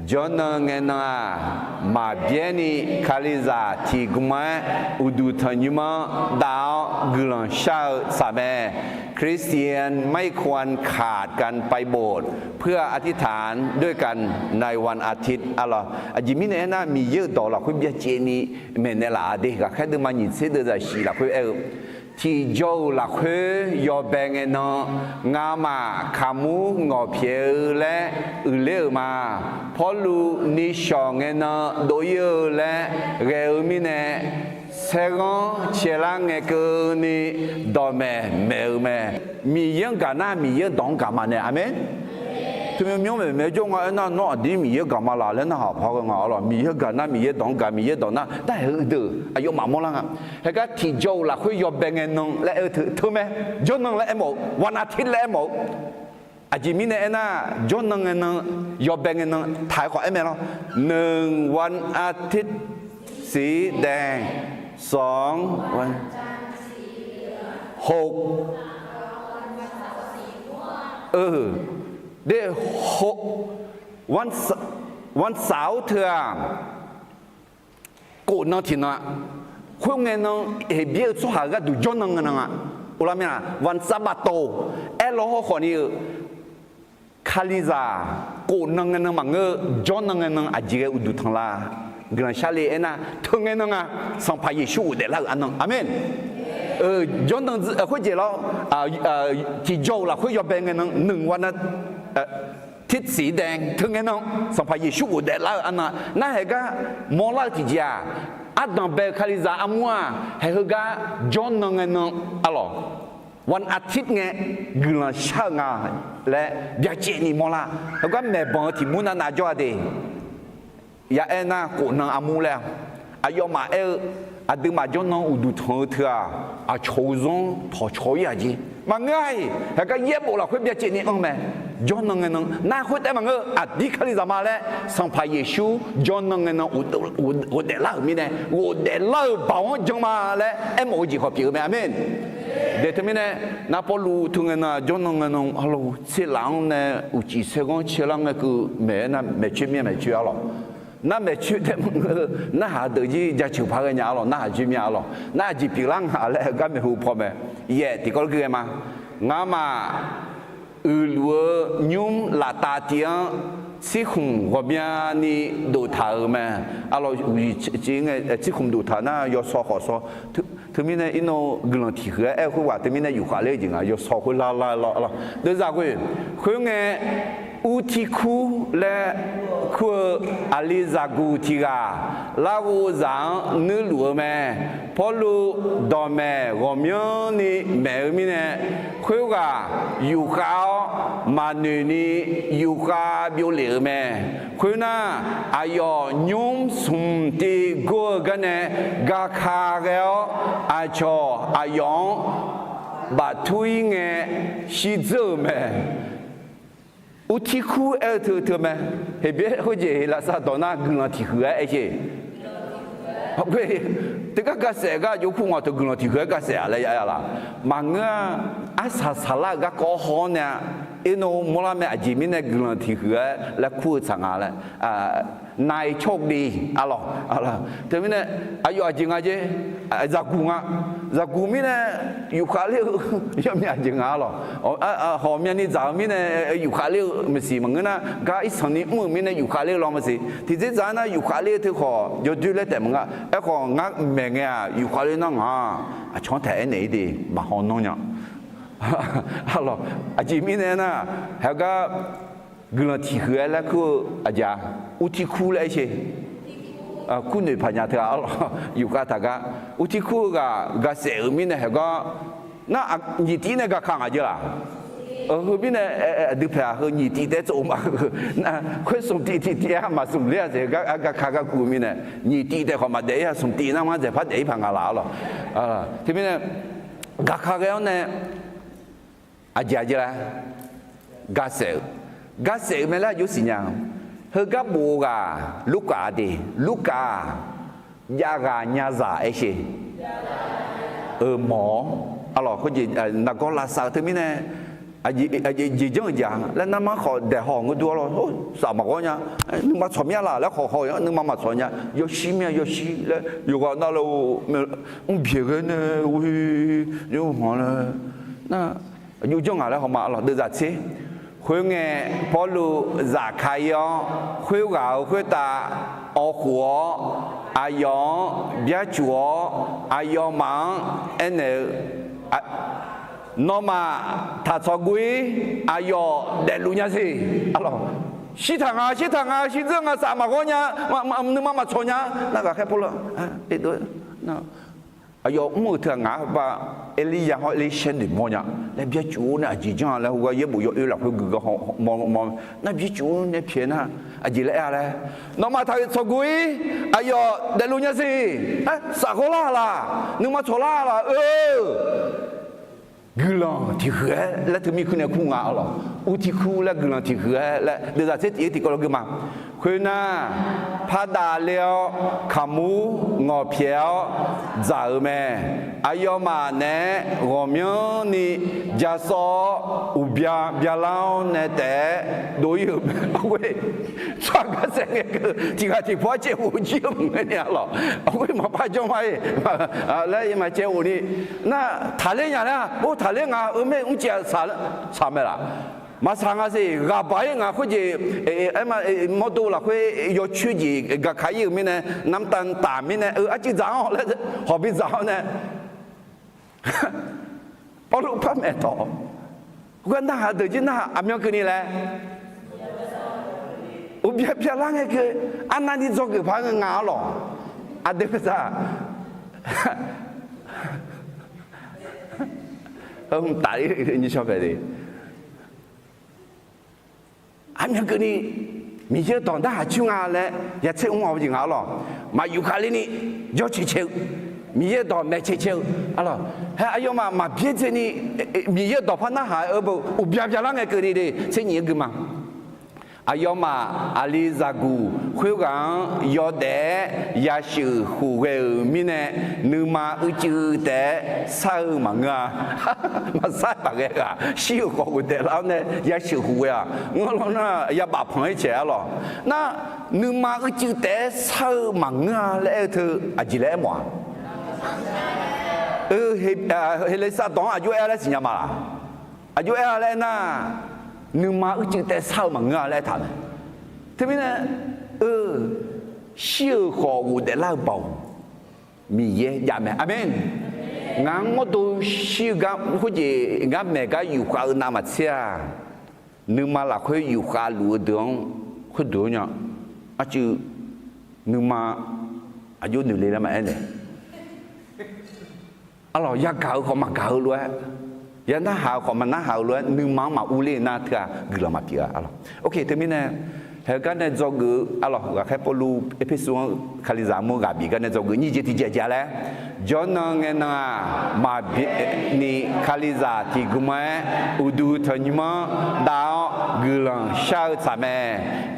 jawrnan ngae nan-aq, maqbyaer ni Kalizaq tiqgmr-aer uqduq tanqnymr-anr dav-awr guiqlanq shar-eu tsaq mae. คริสเตียนไม่ควรขาดการไปโบสถ์ เพื่ออธิษฐานด้วยกันในวันอาทิตย์ arlawq. Aqjeq mirnae aernar, Miqyaer-euq dawq lafkhoer byacaevni maeqnaeq laf-a de. Ghaqkhaer deuvma nyiq tser deuvzaq shif lafkhoer aer-eu, tiqjawr-euq lafkhoer yawbae ngae nan, ngamaf kaqmur ngawqpyaeq-eu laer uiqler-euq ma. Pawrluv nishawq ngae nan dov ir-eu laer ghae-eu mirnae, saerghanr caelar ngae keuvni dawqmaeq maeq-eu mae. Miqyaer-anr gaq nar, Miqyaer-euq dawq-anr gaq ma nae. Aqmeq. Teumyanr myanr maeq maeq jawr nga aernar, nawr aqdir Miqyaer gaq ma laf laer narhaq paq ghae nga arlawq. Miqyaer gaq nar, Miqyaer dawq-anr gaq, Miqyaer dawq nar, dar-aer heu deuq aqyawfmaf mawrlar nga. Haeq gar tiqjawr-euq lafkhoer yawbae ngae nan laer aer-eu teu, teu mae. Jawrnan laer aermawf-eu, วันอาทิตย์ laer aermawf-eu. Aqjeq mirnae aernar, jawrnan ngae nan, yawbae ngae nan taq-aer khawf aer mae lawr. หนึ่งวันอาทิตย์ สีแดง สองวัน หก เออ เด หก วันเสาร์ teu-aq, kofnan tiqnan-a. Khoerngae nan, Heqbyaer-eu tsawrhaq-euq gharduq jawrnan ngae nan-a. Uvlar mir-a, วันสะบาโต aer law hawr khawf ni-eu, Kalizaq kofnan ngae nan maqngeur-eu, jawrnan ngae nan aqjeq ghae uqduq tanqlar guiqlanq shar le aernar, teu ngae nan nga, Sanqpaq Yeqsur ghofdaef lar-euq arnan. Aqmeq. Jawrnan khoerjeq lawr, tiqjawr-euq lafkhoer yawbae ngae nan, หนึ่งวันอาทิตย์ Tiqsiq dae teu ngae nan, Sanqpaq Yeqsur ghofdaef lar-eu arnan, nar haeq gar mawrlar-eu tiqjeq-aq, ardanq bae-eu Kalizaq armur-aq, haeq heugar jawrnan ngae nan, arlawq, one artist ngae guiqlanq shar-eu nga laer byacaevni mawrlar. Heugar maeqbanq-eu tiq mur nav nav jawr-a de. Ya'aer nar khofnan armur laer-a, aqyawfmaf aer-eu, aqduimaf jawrnan uqduq tanq-eu teu-aq, aqcawq-eu zanr tawqcawq-ir-aq jeq maqngeur-a-iq. Haeq gar yaerbof lafkhoer byacaevni anr mae. Jawrnan ngae nan nar khoertaef maqngeur, aqdir Kalizaq ma laer Sanqpaq Yeqsur jawrnan ngae nan ghofdaef lar-euq mirnae, ghofdaef lar-euq baoq-anr jan ma laer aermawf-eu jeq khawf pyeuf-eu mae. Aqmeq. Daeq teumirnae, nar Pawrluv teu ngae nan jawrnan ngae nan arlawq tserlaf-anr nae uqcif saerghanr caelar ngae keuv maeq-aer nar maeqcoer mir-a maeqcoer arlawq. Nar maeqcoer taef maqngeur, narhaq deuq jir jaceuq paq ghae nya arlawq, narhaq jir mir-a arlawq. Nar aqjeq pyeuflar nga laer heugar maeqhu paw mae. Yaef tiqkawv lof ghae ma. Ngamaf uiqluf-eu nymr laftav tiv-anr tsirkhmq ghawqmyani doftaq-euq mae. Arlawq, tsirkhmq doftaq nar yawsaw khawf saw. Teumirnae irnan guiqlanq tiq huiq-aer aer-eu khoerghaq teumirnae yufkhav ler-eu jeq nga, yawsaw khoer lar lar lawr. Deuvzaq ghoe, khoerngae Urtirkur laer kur-eu aqlizaq guq tiq ghaq larghov zaq-anr nuirluf-eu mae. Pawrluv dawqmaeq ghawqmyanrni maeq-eu mirnae, khoerghaq yufkhav-awr maqnoeq ni yufkhav byovlef-euq mae. Khoernar, aqyawf nymr smq tiv gor-eu garnae gaka ghae-awr, aqcawq aqyawf-anr baftur-ir ngae shirdzeur-euq mae. Urtirkur aer-eu teu teu mae. Heqbyaer khoerjeq lavsav dawq nar guiqlanq tiq huiq-aer aer sher. Teugar gasaef gar jov kur ngaq teu guiqlanq tiq huiq-aer gasaef-a laer ya laq. Maqngeur-a. Arsaq saqlar-euq garkawv haw-awr nae-a, irnan mawrlar mae. Aqjeq mirnae guiqlanq tiq huiq-aer laer kur-eu tsaq nga laer, nai cawr de arlawq. Teumirnae aqyawf aqjeq nga jer, zaqguq nga. Zaqguq mirnae yufkhav ler-eu yawmyav aqjeq nga arlawq. Hawq myavni dzaq-eu mirnae yufkhav ler-eu maqsiq, maqngeur nar gar irsanqni mr-euq mirnae yufkhav ler-eu law maqsiq. Tiqdzerdzaq-aer nar yufkhav ler-eu teu khawf yawdoer laer taef maqnga. Aerkhawf ngar maeq ngae-aq yufkhav ler nar ngaq-aq aqcawq-anr taef aernaeq-ir de, maqhaw nanr nya. Aqjeq mirnae aernar, haegar guiqlanq tiq huiq-aer laer kur-eu aqjeq-a, Urtirkur laer aer sher. Kurnoeq paqnya teu-a arlawq, yufkhav taq gar. Urtirkur-eu ghaq gasaef-euq mirnae haegar nar, nyiq tiv nae gaka ngaq jeq laq. Heu mirnae aqdui paeq-aq heu nyiq tiv taef tsov ma. Khoer smq tiv tiq tiv-aer maqsmq ler-a saef, gaka gar kuv-eu mirnae nyiq tiv taef khawf maqdaef-ir-a, smq tiv nar ngar dzaeqpar daef-ir paq nga laq arlawq. Teumirnae gaka ghae-awr nae aqjeq aqjeq laer gasaef-eu, gasaef-eu mae laer aqjox siqnya. Heugar bof-eu ghaq Lurkaf de, Lurkaf-aq jav ghaq nyazaq aer sher. Euq mawq-awr arlawq, khoerjeq nargawr lavsav-eu teumirnae aqjeq jeq janr-eu jeq-a laer narmar khawf daeqhaw ngeur dur arlawq, saf maqghawr nya. Nuima tsawq mir-a laq laer khawf haw-anr nuima maqtsawq nya. Yawshir mir-a yawshir laer yawqghaq navluf mrpyaeq ghae nae ghoe-ir yawhmq laer nar, aqjox janr ngaq laer haw ma arlawq. Deuvzaq tser, khoerngae Pawrluv zafkar-ir-awr khoerghaq-euq khoertav awv khof-awr aqyawf-anr byarcuf-awr aqyawfmaf-anr aernaeq-eu, nawmaf taqtsawq guv-ir. Aqyawf daefluf nya siq. Shirtaq nga, shirtaq nga, shirdzeur nga, saf maqghawr nya, nuima maqtsawq nya. Nar ghaqkhaer Pawrluv aqyawf mr-euq teu-aq ngaq-anr ba Erlirya hawr Erlirshar noeqmawr nya laer byarcuf-awr nae aqjeq janr-a laer heugar yaerbof yawoer lafkhoer guiqlanq haw mawr mawr nar byarcuf-awr nae pyaeq nar aqjeq laer aer-a laer, nawmaf taqtsawq guv-ir. Aqyawf daefluf nya siq. Saf ghawrlar laq, nuima tsawqlar laq-eu guiqlanq tiq huiq-aer laer teumirnae kur nga arlawq. Urtirkur laer guiqlanq tiq huiq-aer laer deuvzaq tser tiq-ir tiqkawv lawr gui ma. Khoernar, pardavler-awr kaqmur ngawqpyaeq-awr dzaq-euq mae. Aqyawfmaf naeq-aer ghawqmyanrni jasawr-awr uqbya byalar-awr nae taef-aer dov-ir-euq mae. Tsawrhaq gar saef ngae keuv tiq ghaq tiq paw-aer caev of jir-eu maqngeur ni arlawq. Khoer maqpar janr ma-ir laer maqcaev of ni. Nar taqler nya laer-a, or taqler nga-eu mae mrcaev saq mae laq. Maqsaq nga siq, ghaqbaq-ir nga khoerjeq, aer ma, mawrdo lafkhoer yawcoer jeq gaka-ir-euq mirnae, namtaf taf mirnae, arcuiv dzaq-anr laer hawq bi dzaq-awr nae Pawrluv par maeqtawq. Khoergar narhaq deuq jir narhaq aqmyan keuvni laer. Bya byalar ngae keuv, arnavni dzawgeuf paq-aer ngae nga-ar lawq. Aqdui-aq, tafler nyiq shawr paeq le. Aqmyan keuvni Miqyaer-eu dawq narhaq coer nga laer ya tser mr-awq jeq nga-ar lawq. Maq yufkhav lerni jawr cae cae-eu, Miqyaer-eu dawq maeq cae cae-eu, a lawq, hae aqyawfmaf maq byaerdzaeni Miqyaer-eu dawq par narhaq-eu uqbya byalar ngae keuvni de tser nyiq-aer gui ma. Aqyawfmaf aqli zaqguq khoerghaq-anr yawdaef-aer yasheuq khofghae-euq mirnae, nuima uicuiv taef-aer shar-eu maqngeur-a. Maqshar paq ghae-aq, shir-euq khawf ghofdaef lar-awr nae yasheuq khofghae-aq, ngar lawr nar yabaf panq-aer caeq-ar lawq. Nar, nuima uicuiv taef-aer shar-eu maqngeur-a laer aer-eu teu aqjeq laer aermawf-aq, Heleqsar dawq-anr aqjox aer-a laer siqnya ma laq? Aqjox aer-a laer aernar, nuima uicuiv taef-aer shar-eu maqngeur-a laer aertaq mae. Teumirnae, eu, shir-euq khawf ghofdaef lar-eu baoq Miqyaer jav mae. Aqmeq. Ngaq-anr mawrdo shir-eu gar khoerjeq ngar maeq gar yufkhav-eu navmaqtser-aq, nuima lafkhoer yufkhav luf-eu deuq-anr khoerdeuq-anr nya. Arcuiv nuima aqjox noeq le laer maqaer nae, a lawq, yagaq-eu khawf maqgaq-eu lof-aer, ya narhaq-eu khawf maq narhaq-eu lof-aer, nuima-anr maq urler nar teu-aq guiqlanq maq pyeuf-a, a lawq. Oke, teumirnae, haegar nae dzawgeuf-eu, a lawq, ghaqkhaer Pawrluv Erpersu-anr Kalizaq armur ghaq bif gar nae dzawgeuf nyiq jeq tiqjeq jeq-a laer, jawrnan ngae nan-aq, maqbyav ni Kalizaq tiq gmq-aer uqduq tanqnymr-anr dav-awr guiqlanq shar-eu tsaq mae.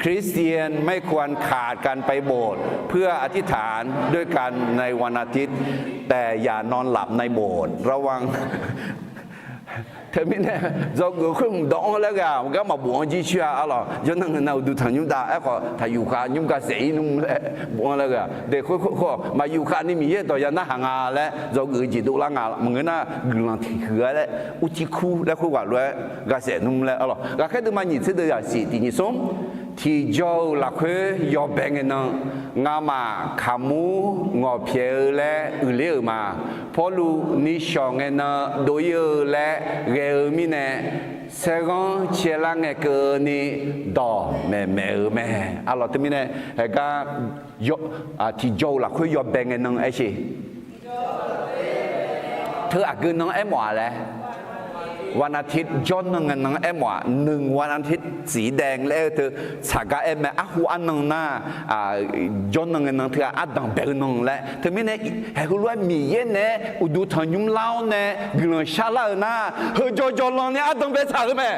คริสเตียนไม่ควรขาดการไปโบสถ์ เพื่ออธิษฐานด้วยกันในวันอาทิตย์ แต่อย่านอนหลับในโบสถ์ ระวัง Teumirnae, dzawgeuf khoer mqdawq-anr laer ghaq gar maqbof-anr jircoer-a, a lawq, jawrnan ngae nan uqduq tanqnymr dav-aer khawf taqyuf khav nymr ga saef-ir nmr laer bof-anr laer ghaq, de khoer khoer khawf maq yuf khav ni Miqyaer-eu dawq ya narhaq nga laer dzawgeuf-eu jeq dovlar nga maqngeur nar, guiqlanq tiqhuiq-a laer, urcir kur laer khoerghaq lof-aer ga saef nmr laer, a lawq, ghaqkhaer deuvma nyiq tser deuv zaqsiq tiq nyiq smr, tiqjawr-eu lafkhoer yawbae ngae nan, ngamaf kaqmur ngawq pyaeq-eu laer uiqler-euq ma. Pawrluv nishawq ngae nan dov-ir-eu laer ghae-eu mirnae, saerghanr caelar ngae keuvni dawq maeq maeq-eu mae. A lawq, teumirnae, haegar tiqjawr-eu lafkhoer yawbae ngae nan aer sher. Teu aqgeu nan aermawf-a laer, วันอาทิตย์ jawrnan ngae nan aermawf-a, วันอาทิตย์สีแดง laer-eu teu tsaq gar aer mae. Arhu arnan nar, jawrnan ngae nan teu-aq ardanq bae-eu nan laer. Teumirnae, haeq heulof-aer Miqyaer naeq-aer uqduq tanqnymr lar-awr nae guiqlanq sharlar-eu nar, heu jawr jawrlan ni ardanq bae tsaq-eu mae.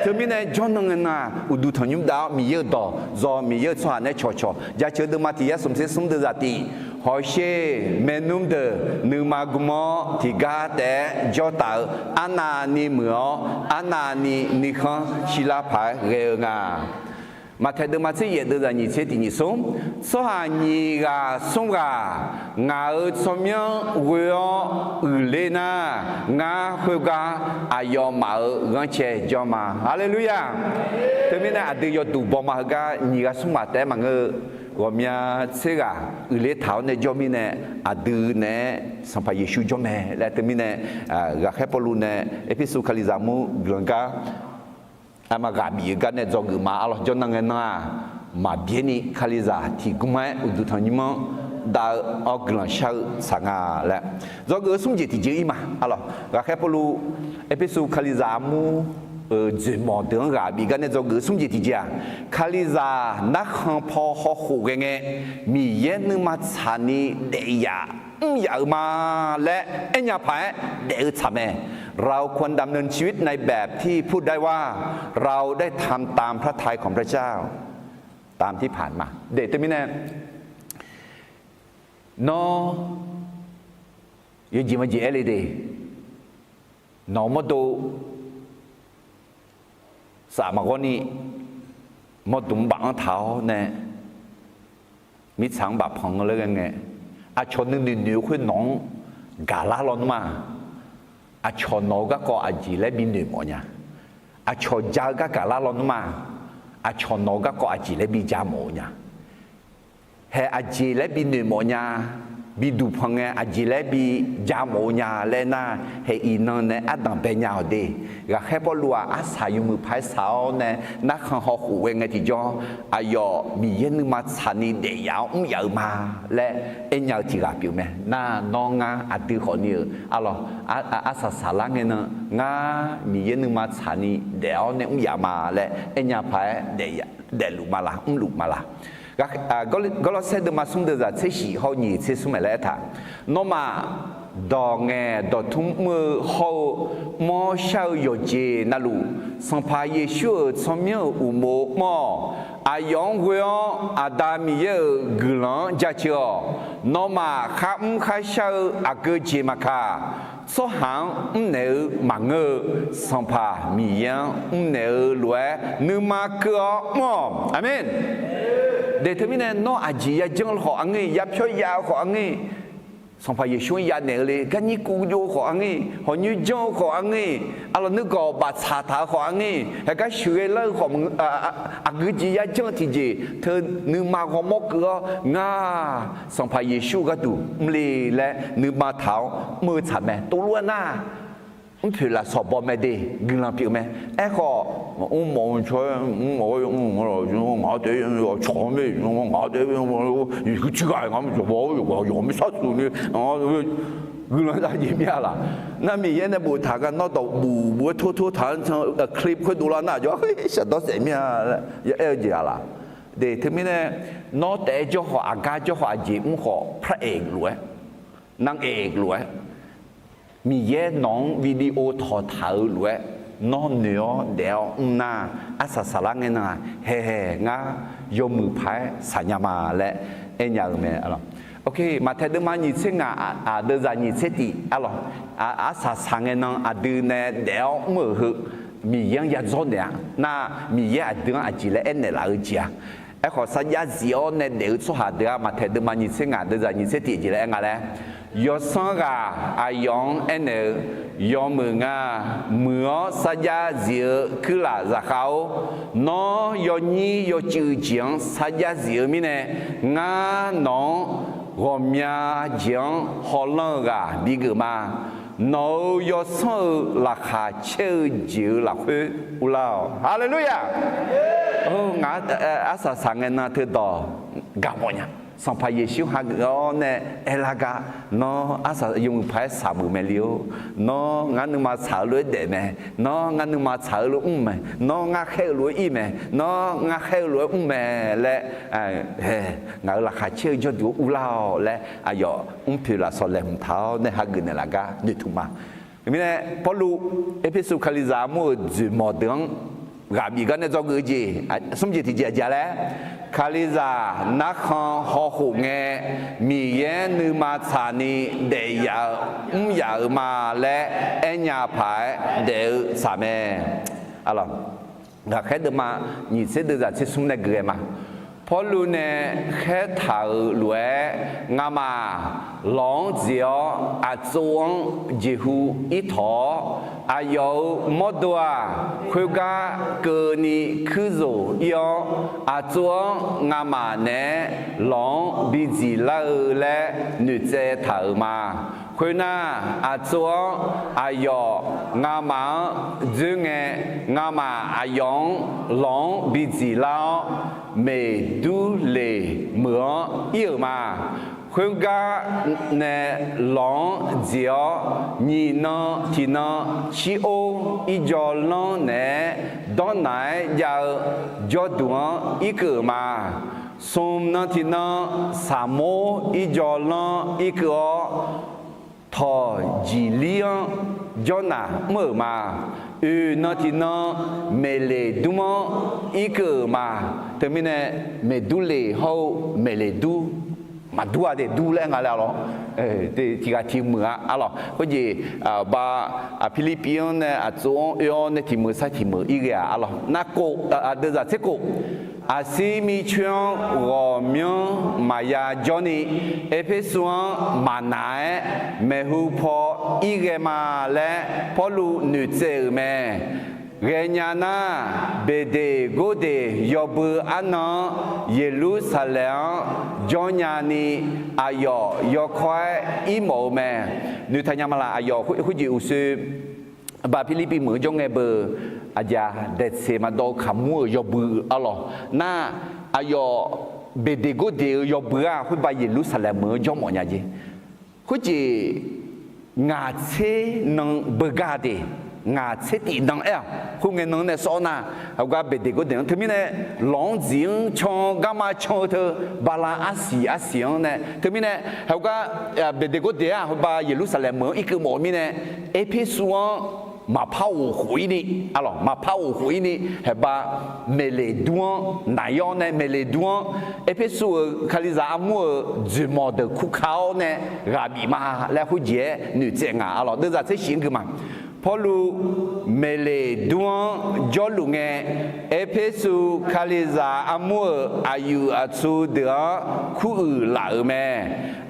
Teumirnae jawrnan ngae nan-aq uqduq tanqnymr dav-awr Miqyaer-eu dawq dzaw, Miqyaer-eu tsawrhaq nae cawqcawq jaceuq deuvma tiq yar smq tser smr deuv zaqtiq, hawsher, maernmr deuq nuima gm-awr tiqgar taef-aer jawr taf-eu arnavni muiq-awr arnavni nuikhanr shirlar paq-aer ghae-eu nga. Maqtaeq deuvma tser yaef deuv zaq nyiq tser tiq nyiq smr, tsawrhaq nyiq ghaq smr ghaq ngaq-euq tsawrmyanr ghoe-awr uiqler nar, ngar khoergar aqyawfmaf-euq ghanrcae jawr ma. Haleluya! Teumirnae aqdui yawduq bawma heugar nyiq ghaq smr ghaq taef-aer maqngeur-eu, ghawqmya tser ghaq uiqler taq-awr nae jawr mirnae, aqdui naeq-aer Sanqpaq Yeqsur jawr mae laer teumirnae, ghaqkhaer Pawrluv nae Erpersu Kalizaq mur guiqlanq gar aqma ghaq bif-eu gar nae dzawgeuf ma. A lawq, jawrnan ngae nan-aq, maqbyaer ni Kalizaq tiq gm-aer uqduq tanqnymr-anr dav-awr guiqlanq shar-eu tsaq nga laer dzawgeuf-eu smr jeq tiqjeq-ir ma. A lawq, ghaqkhaer Pawrluv Erpersu Kalizaq armur-euq dzoeqmawq deuq-anr ghaq bif gar nae dzawgeuf-eu smr jeq tiqjeq-aq, Kalizaq narkhan paw hawkhof ghae ngae, Miqyaer nuima tsaqni daef yaf mr yaf-eu ma laer aernya paq-aer daef-eu tsaq mae. เราควรดำเนินชีวิตในแบบที่พูดได้ว่า เราได้ทำตามพระทัยของพระเจ้า ตามที่ผ่านมา Daef teumirnae, nawr yawjeq majeq aer le de, nawq-euq mawrdo saf maqghawr ni, mawrdmq baf-anr taq-awr nae mirtsaq-anr bafpanq-eu laer ghae ngae, aqcawq nuinoeq noeq-eu khoer nawq-anr gaqlar lawnmr-a. Aqcawq nawq-eu garkawv aqjeq laer binoeq mawf nya. Aqcawq ja-eu garkawv gaqlar lawnmr-a. Aqcawq nawq-eu garkawv aqjeq laer bija mawf-eu nya. Haeq aqjeq laer binoeq mawf nya. bi duqpanq ngae aqjeq laer bi ja mawf-eu nya laer nar, haeq iqnan nae ardanq bae nya-awq de. Ghaqkhaer Pawrluv-aq arsaq yawmuiq paq-aer saq-awr nae narkhan hawkhof ghae ngae tiqjawr, aqyawf Miqyaer nuima tsaqni daefyaf-awr mr yaf-eu ma laer aernya-eu tiq ghaq pyeuf mae. Nar nawr ngar aqdui khawfni-euq arlawq, arsaq saqlar ngae nan ngar Miqyaer nuima tsaqni daef-awr nae mr yaf ma laer aernya paq-aer daefluf ma la, mrluf ma la. Gawrlawrsaer deuvma smr deuvzaq tser shif hawr-eu nyiq tser smr mae laer aertaq, nawmaf dawq ngaeq dawqtmr mr-eu hawr-eu mawr shar-eu yawqjeq navluf, Sanqpaq Yeqsur-euq tsawrmyanr-euq uqmov mr-awq. Aqyawf-anr ghoe-awr Aqda Miqyaer-euq guiqlanq-anr jaceuq-awq. Nawmaf kharmr kharshar-eu aqgeu jeq maqkaq, tsawrhaq-anr mrnaeq-eu maqngeur-eu, Sanqpaq Miqyaer-anr mrnaeq-eu lof-aer nuima keuv-awr mr-awq. Aqmeq. Daeq teumirnae nawr aqjeq yajanr-eu khawf aqngeur-iq, yapyawr yav-eu khawf aqngeur-iq, Sanqpaq Yeqsur-anr yanaeq-eu le, garnyir kuv jov-eu khawf aqngeur-iq, hawq nyoer janr-eu khawf aqngeur-iq, arlawq nuigawq baftsaq taq-eu khawf aqngeur-iq, haeqgar sheuqghae lar-eu khawf, aqgeu jeq yajanr-eu tiqjeq teu nuima ghawrmawr keuv-awr ngar Sanqpaq Yeqsur gharduq mrle laer nuima taq-awr mr-eu tsaq mae. Tovlof-aer nar, mrpoeq lafsawq baw mae de, guiqlanq pyeuf mae. Aerkhawf, mrmawf-eu caw-aer mrmawf-eu, ngaq-anr taef-aer cawq-anr mae, ngaq-anr taef-aer, yawqghaq tiq ghaq-iq ngar maqjawq baw-awr, yawqghaq yawqghaq mirtsaq tsuf ni, guiqlanq dav jeq mir-a laq. Nar Miqyaer nae boftaq gar nawr dawqbuf buf-aer tor tor taq-anr can clip khoerdov lar nar, aqjawr shaqdawr saef mir-a laer yaaer-eu jeq-a laq. De teumirnae, nawr taef-aer jawr khawf, aqgar jawr khawf, aqjeq mr khawf, พระเอก lof-aer, นางเอก lof-aer, Miqyaer nawq-anr video tawqtaq-eu lof-aer nawr noeq-awr daef-awr mr nar, arsaq saqlar ngae nan-aq, haehae ngar yawmuiq paq-aer saqnya ma laer aernya-eu mae. Maqtaeq deuvma nyiq tser ngaq, deuvzaq nyiq tser tif, arlawq, arsaq saq ngae nan aqdui nae daef-awr mr-euq heu Miqyaer-anr yadzawr naeq-a nar, Miqyaer aqdui-anr aqjeq laer aernaeq laf-eu jeq-a. Aerkhawf, sarjax zif-awr nae daef-eu tsawrhaq deuq-aq, Maqtaeq deuvma nyiq tser ngaq, deuvzaq nyiq tser tif jeq laer aer nga laer, yawsanr ghaq aqyawf-anr aernaeq-eu, Yawmuiq nga, muiq-awr sarjax zif-eu kuirlaf zaqkhav-or, nawr yawnyir yawcuiv jeq-anr sarjax zif-eu mirnae, ngar nawq-anr ghawqmya jeq-anr hawlanr-eu ghaq bigeuf ma. Nawq-euq yawsanr-euq laqkhaq caer-eu jeq-euq lafkhoer urlar-awq. Haleluya! Ngaq arsaq saq ngae nan teudawq gaq mawf nya. Sanqpaq Yeqsur hageuf-awr nae aerlar gar, nawr arsaq yawmuiq paq-aer saqmuiq mae le-or, nawr ngar nuima tsaq-eu lof-aer daef mae, nawr ngar nuima tsaq-eu lof mr mae, nawr ngar khaer-eu lof-aer ir mae, nawr ngar khaer-eu lof-aer mr mae laer, hae, ngaq-euq laqkhaq caer-eu jawrduq-anr urlar-awq laer aqyawf mrpoeq lafsawq laeqhmq taq-awr nae hageuf naeqlaf gar noeqtmq ma. Teumirnae Pawrluv Erpersu Kalizaq armur-euq dzoeqmawq deuq-anr ghaq bif gar nae dzawgeuf-eu jeq, smr jeq tiqjeq aqjeq-a laer, Kalizaq narkhan hawkhof ngae, Miqyaer nuima tsaqni daef yaf-eu mr yaf-euq ma laer aernya paq-aer daef-eu tsaq mae. Ghaqkhaer deuvma nyiq tser deuvzaq tser smr nae geuf-aer ma. Pawrluv nae khaertaq-euq lof-aer, ngamaf lawq-anr dziq-awr aqtsov-anr jeqhu ir tawq-awr, aqyawf-euq mawrdo-aq, khoergar keuvni kuir zoq ir-awr, aqtsov-anr ngamaf naeq-aer lawq-anr bidziq lar-eu laer noeqtsaev taq-euq ma. Khoernar, aqtsov-anr aqyawf ngamaf-anr dzoer ngae, ngamaf aqyawf-anr lawq-anr bidziq lar-awr, meqdurleq meuq-anr ir-euq ma. Khoergar nae lawq-anr dziq-awr, nyiq nan tiq nan cir or irjawvlanr naeq-aer dawrnaq-aer jav-eu jawrduq-anr irkeuv-euq ma. Smq nan tiq nan saqmor irjawvlanr irkeuv-awr, tawq jiqlir-anr jawrnaq mr-euq ma. Oeq nan tiq nan maeqleq dmr-anr irkeuv-euq ma. Teumirnae, maeqdurleq hawr-eu maeqleq dur, maqdur-a de dur laer nga laer arlawq. Tiq ghaq tiq meuq-a arlawq. Khoerjeq ba, Pirlirpiv-anr nae aqtsov-anr oe-awr nae tiq meuq sar tiq meuq ir ghae-aq arlawq. Narkhof, deuvzaq tser khof, aqsir mircoer-anr ghawqmyanr maqya jawrni, Erpersu-anr maqnaq-aer maeqhu paw ir ghae ma laer Pawrluv noeqtsaev-euq mae. Ghaenya nar, Beqdeqgordeq yawbui arnan-anr Yeqlursaqlaeq-anr jawrnya ni aqyawf yawkawr-aer irmawf-eu mae. Noeqtaq nya ma laf, aqyawf khoerjeq uqshoe ba Pirlirpiv meuq-anr jawr ngae beu, aqjeq-aq, daeqtseq maqdawv-eu kaqmur-euq yawbui arlawq. Nar, aqyawf Beqdeqgordeq-eu yawbui-aq, khoerba Yeqlursaqlaeq meuq-anr jawrmawf nya jeq. Khoerjeq ngaq tser nan beugar de, ngaq tser tif nan aer-aq, khoerngae nan nae sawr nar, heugar Beqdeqgordeq-anr teumirnae lawq-anr dziq-anr can-eu garma can-eu teu bala arsiq arsiq-anr nae teumirnae heugar Beqdeqgordeq-aq, heuba Yeqlursaqlaeq meuq-anr irkeuv mawf-eu mirnae, Erpersu-anr maqpar ghof khof-ir ni, arlawq, maqpar ghof khof-ir ni, heuba Meqleqdur-anr naqyawr nae Meqleqdur-anr Erpersu-euq Kalizaq armur-euq dzoeqmawq deuq kurka-awr nae ghaq bif ma laer khoerjeq-aer noeqtsaev nga, arlawq. Deuvzaq tser shif-anr gui ma. Pawrluv Meqleqdur-anr jawrluf ngae, Erpersu Kalizaq armur-euq aqyuif aqtsu deuq-anr kuruiq laf-euq mae.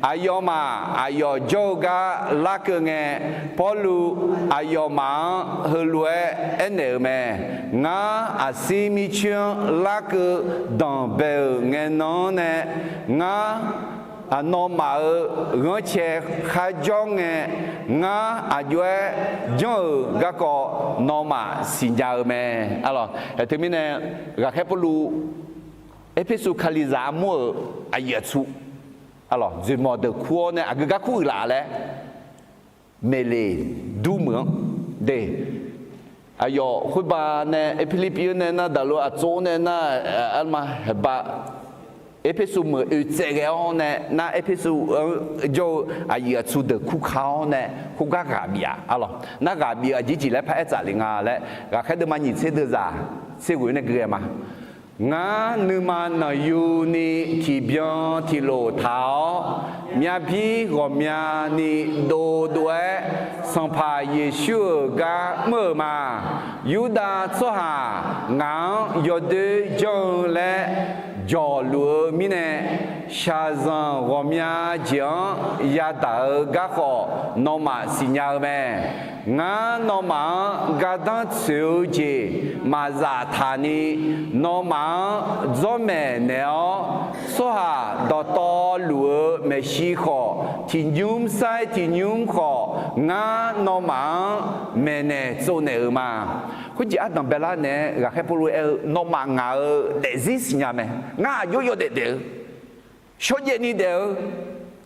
Aqyawfmaf aqyawf jawr-eu gar larkeuv ngae, Pawrluv aqyawfmaf-anr heulof-aer aernaeq-euq mae. Ngar aqsir mircoer-anr larkeuv danqbae-euq ngae nan-anr nae, ngar nawmaf-euq ghanrcae kharjawr ngae, ngar aqjox-aer janr-euq garkawv nawmaf siqnya-eu mae, arlawq. Teumirnae, ghaqkhaer Pawrluv Erpersu Kalizaq armur-euq aqyuif aqtsu, arlawq, dzoeqmawq deuq kur-awr nae aqgeu gar kuruiq laf laer, Meqleqdur meuq-anr de, aqyawf khoerba nae Pirlirpiv-anr nae nar, daqlo aqtsov-anr nae nar, arma heuba Erpersu meuq oeqtsaev ghae-awr nae nar, Erpersu-anr jawr-eu aqyuif aqtsu deuq kurka-awr nae khoergar ghaq bif-aq, arlawq. Nar ghaq bif-eu aqjeq jeq laer paraer tsaf le nga laer, ghaqkhaer deuvma nyiq tser deuvzaq tser ghoeq nae gui ghae ma. Ngar nuima nanqyuni tiqbyan tiqlof taq-awr, myavbir ghawqmyani dovdov-aer, Sanqpaq Yeqsur-euq gar mr-euq ma. Yurdav tsawrhaq ngaq-anr yawdoer janr-eu laer jawqluf-eu mirnae, shaqzanq ghawqmya jeq-anr yadaq-eu garkhawf nawmaf siqnya-eu mae. Ngar nawmaf-anr gardanr tsoeq-eu jeq maqzaf taq ni, nawmaf-anr dzawrmaeq naeq-awr, tsawrhaq dawqtawvluf-eu maeqshi khawf, tiqnymr sair tiqnymr khawf, ngar nawmaf-anr maeqnaeq tsovnaeq-euq ma. Khoerjeq ardanq baelar naeq-aer ghaqkhaer Pawrluv aer-eu, nawmaf ngaq-euq daefzir siqnya mae. Ngar aqjox yawdaef daef-eu, shawrjaev ni daef-eu,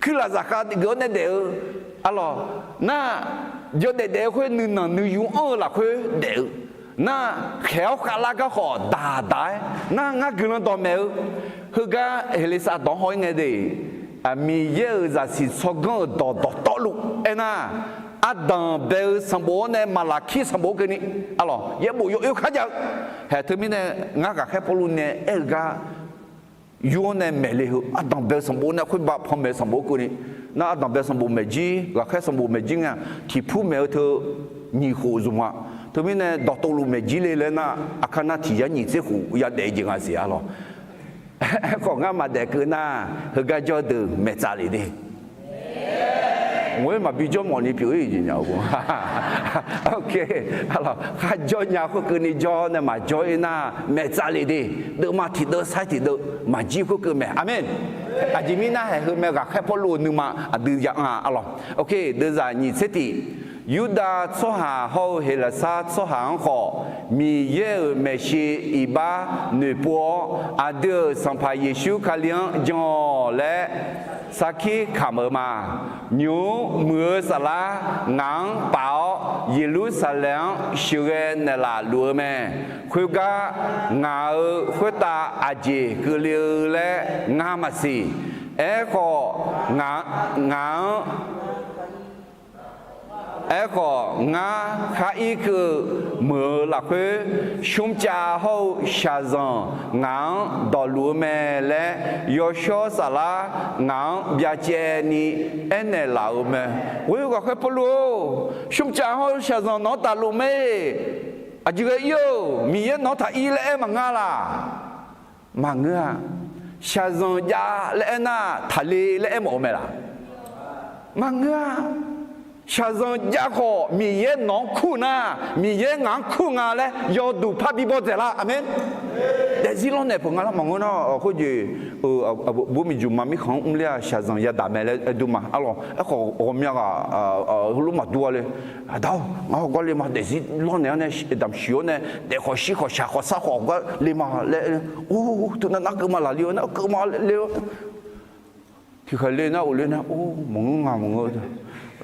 kuirlaf zaqkhav geuf-awr nae daef-eu, arlawq, nar, yawdaef daef-eu khoer nuinanq nuiyu anr-eu lafkhoer daef-eu, nar, khaeq-awr khavlar garkhawf daqdaq-aer nar, ngar guiqlanq dawqmaeq-eu, heugar Heqleqsav dawq-anr haw-ir ngae de, Miqyaer-euq zaqsiq tsawrganr-euq dawq dawqtawvluf aernar, ardanq bae-eu sanqbof-awr nae maqlaqkir sanqbof-awr keuvni, arlawq, yaerbof yawoer kharjav-eu. Haeq teumirnae ngar ghaqkhaer Pawrluv nae aer-eu gar yur-awr nae maeqle heu ardanq bae-eu sanqbof nae khoerba panmaeq-eu sanqbof-awr keuvni, nar ardanq bae-eu sanqbof maeqjir, ghaqkhaer sanqbof maeqjir ngae-aq, tiqpur maeq-eu teu nyiq khof zmq-a. Teumirnae dawqtawvluf maeqjir le laer nar, aqkar nar tiq yar nyiq tser khof yadaef jeq nga siq, arlawq. Aerkhawf ngar maqdaef keuv nar, heugar jawr deuq maeqtsaf lef de. Ngoer maqbi jawr mawfni pyeuf-ir jeq nya-eu. Kharjawr nya khoerkeuvni jawr nae maqjawr-ir nar, maeqtsaf lef de. Deuvma tiqdeuv sair tiqdeuv maqjir khoerkeuv mae. Aqmeq. Aqjeq mirnae haeq heu mae, ghaqkhaer Pawrluv-euq nuima aqdui ya anr-a, arlawq. Deuvzaq nyiq tser tiq, Yurdav tsawrhaq hawr-eu Heqlaqsar tsawrhaq-anr khawf, Miqyaer-euq maeqshi iqbax noeqpov-awr, aqdui-euq Sanqpaq Yeqsur Kali-anr jan-awq laer sarkir kamq-eu ma. Nymq-mr muiq-eu saflar ngaq-anr paf-awr, Yeqlursaqlaeq-anr sheuqghae naeqlaf luf-eu mae. Khoergar, ngaq-euq khoertav aqjeq keuvle-eu laer ngar maqsiq. Aerkhawf, ngaq-anr Aerkhawf, ngar khar irkeuv-eu meuq-eu lafkhoer, smrcav hawr-eu shaqzanq ngaq-anr dawqluf-eu mae laer, yawshawr saflar ngaq-anr byacaevni aernaeq laf-euq mae. Ghoer-eu ghaqkhaer Pawrluv-or, smrcav hawr-eu shaqzanq nawq-anr tafluf mae. Aqjeq ghae ir-or, Miqyaer nawq-anr taq ir laer aer maqnga laq? Maqngeur-a. Shaqzanq jav laer aernar, taqle laer aermawf-eu mae laq? Maqngeur-a. Shaqzanq jav khawf Miqyaer nawq-anr kur-eu nar, Miqyaer ngaq-anr kur nga laer yawduq parbi bawdzaeq lar. Aqmeq. Daefzir lawrnaeq peuq nga lar maqngeur nar, khoerjeq bur miqjuq ma mirkhanq-anr mrler-aq shaqzanq yadaq mae laer aer dur ma. Arlawq, aerkhawf ghawqmya ghaq heulof maqdur-a le. Aqda-or, ngar hawgar le ma. Daefzir lawrnaeq-awr nae damq shuif-awr nae daef khawf shir khawf shaq khawf sar khawf hawgar le ma laer, or, teunav nar keuv ma laqli-awr nar keuv ma le-awr Tiqkhaeq le nar of le nar, or, maqngeur nga maqngeur.